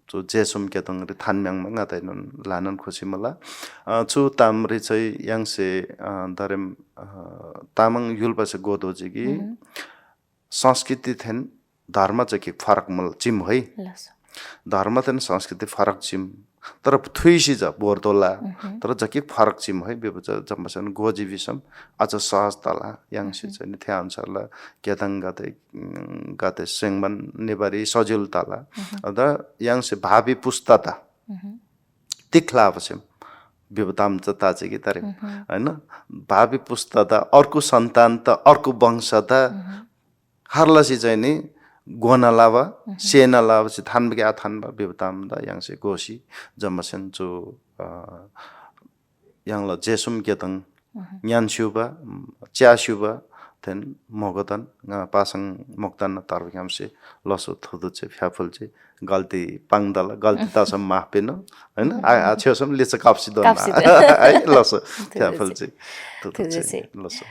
जो जेसुम केतङ रे थान्म्याङ मा गातैन लानन खुसी मला छु तामरी चाहिँ याङसे दरेम तामाङ युलबासे गोदोजिगी संस्कृति थेन धर्म चाहिँ के फरक मल चिम है धर्म थेन संस्कृति फरक चिम तर थुइसी ज बोर्दोला तर जकी फरक चिम है बेबच जम्मसन गोजिविसम अझ सहज तला याङसे चाहिँ थे अनुसारला केतङ गाते सेङमन नेबारी सजिल तला अदा याङसे भावी पुस्ता तिखला अवश्यम बेबताम जता चाहिँ कि तरे हैन भावी पुस्ता अर्को सन्तान त अर्को वंश त हरलसी चाहिँ नि गोना लावा सेना लावा चाहिँ थानबे थानबा बेबताम दा याङसे गोसी जम्मसन जो याङला जेसुम केतङ न्यानसुबा च्यासुबा थेन मोगतन पासङ मोक्तन तरबकामसे लसो थुदु चाहिँ फ्याफुल चाहिँ गल्ती पाङदला गल्ती तसम माफेन हैन आ छेसम लेच काप्सी दन है लसो फ्याफुल चाहिँ थुदु चाहिँ लसो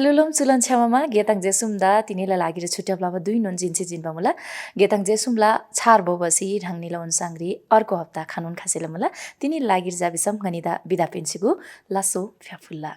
लुलुम चुलन छ्यामामा गेताङ जेसुमदा तिनीलाई लागि छुट्याप्लामा दुई नुन जिन्से जिन्बा मुला गेताङ जेसुमला छार बोबसी ढाङ्निला उनसाङ्ग्री अर्को हप्ता खानुन खासेला मुला तिनी लागि जाबिसम गनिदा बिदा पेन्सिगु लासो फ्याफुल्ला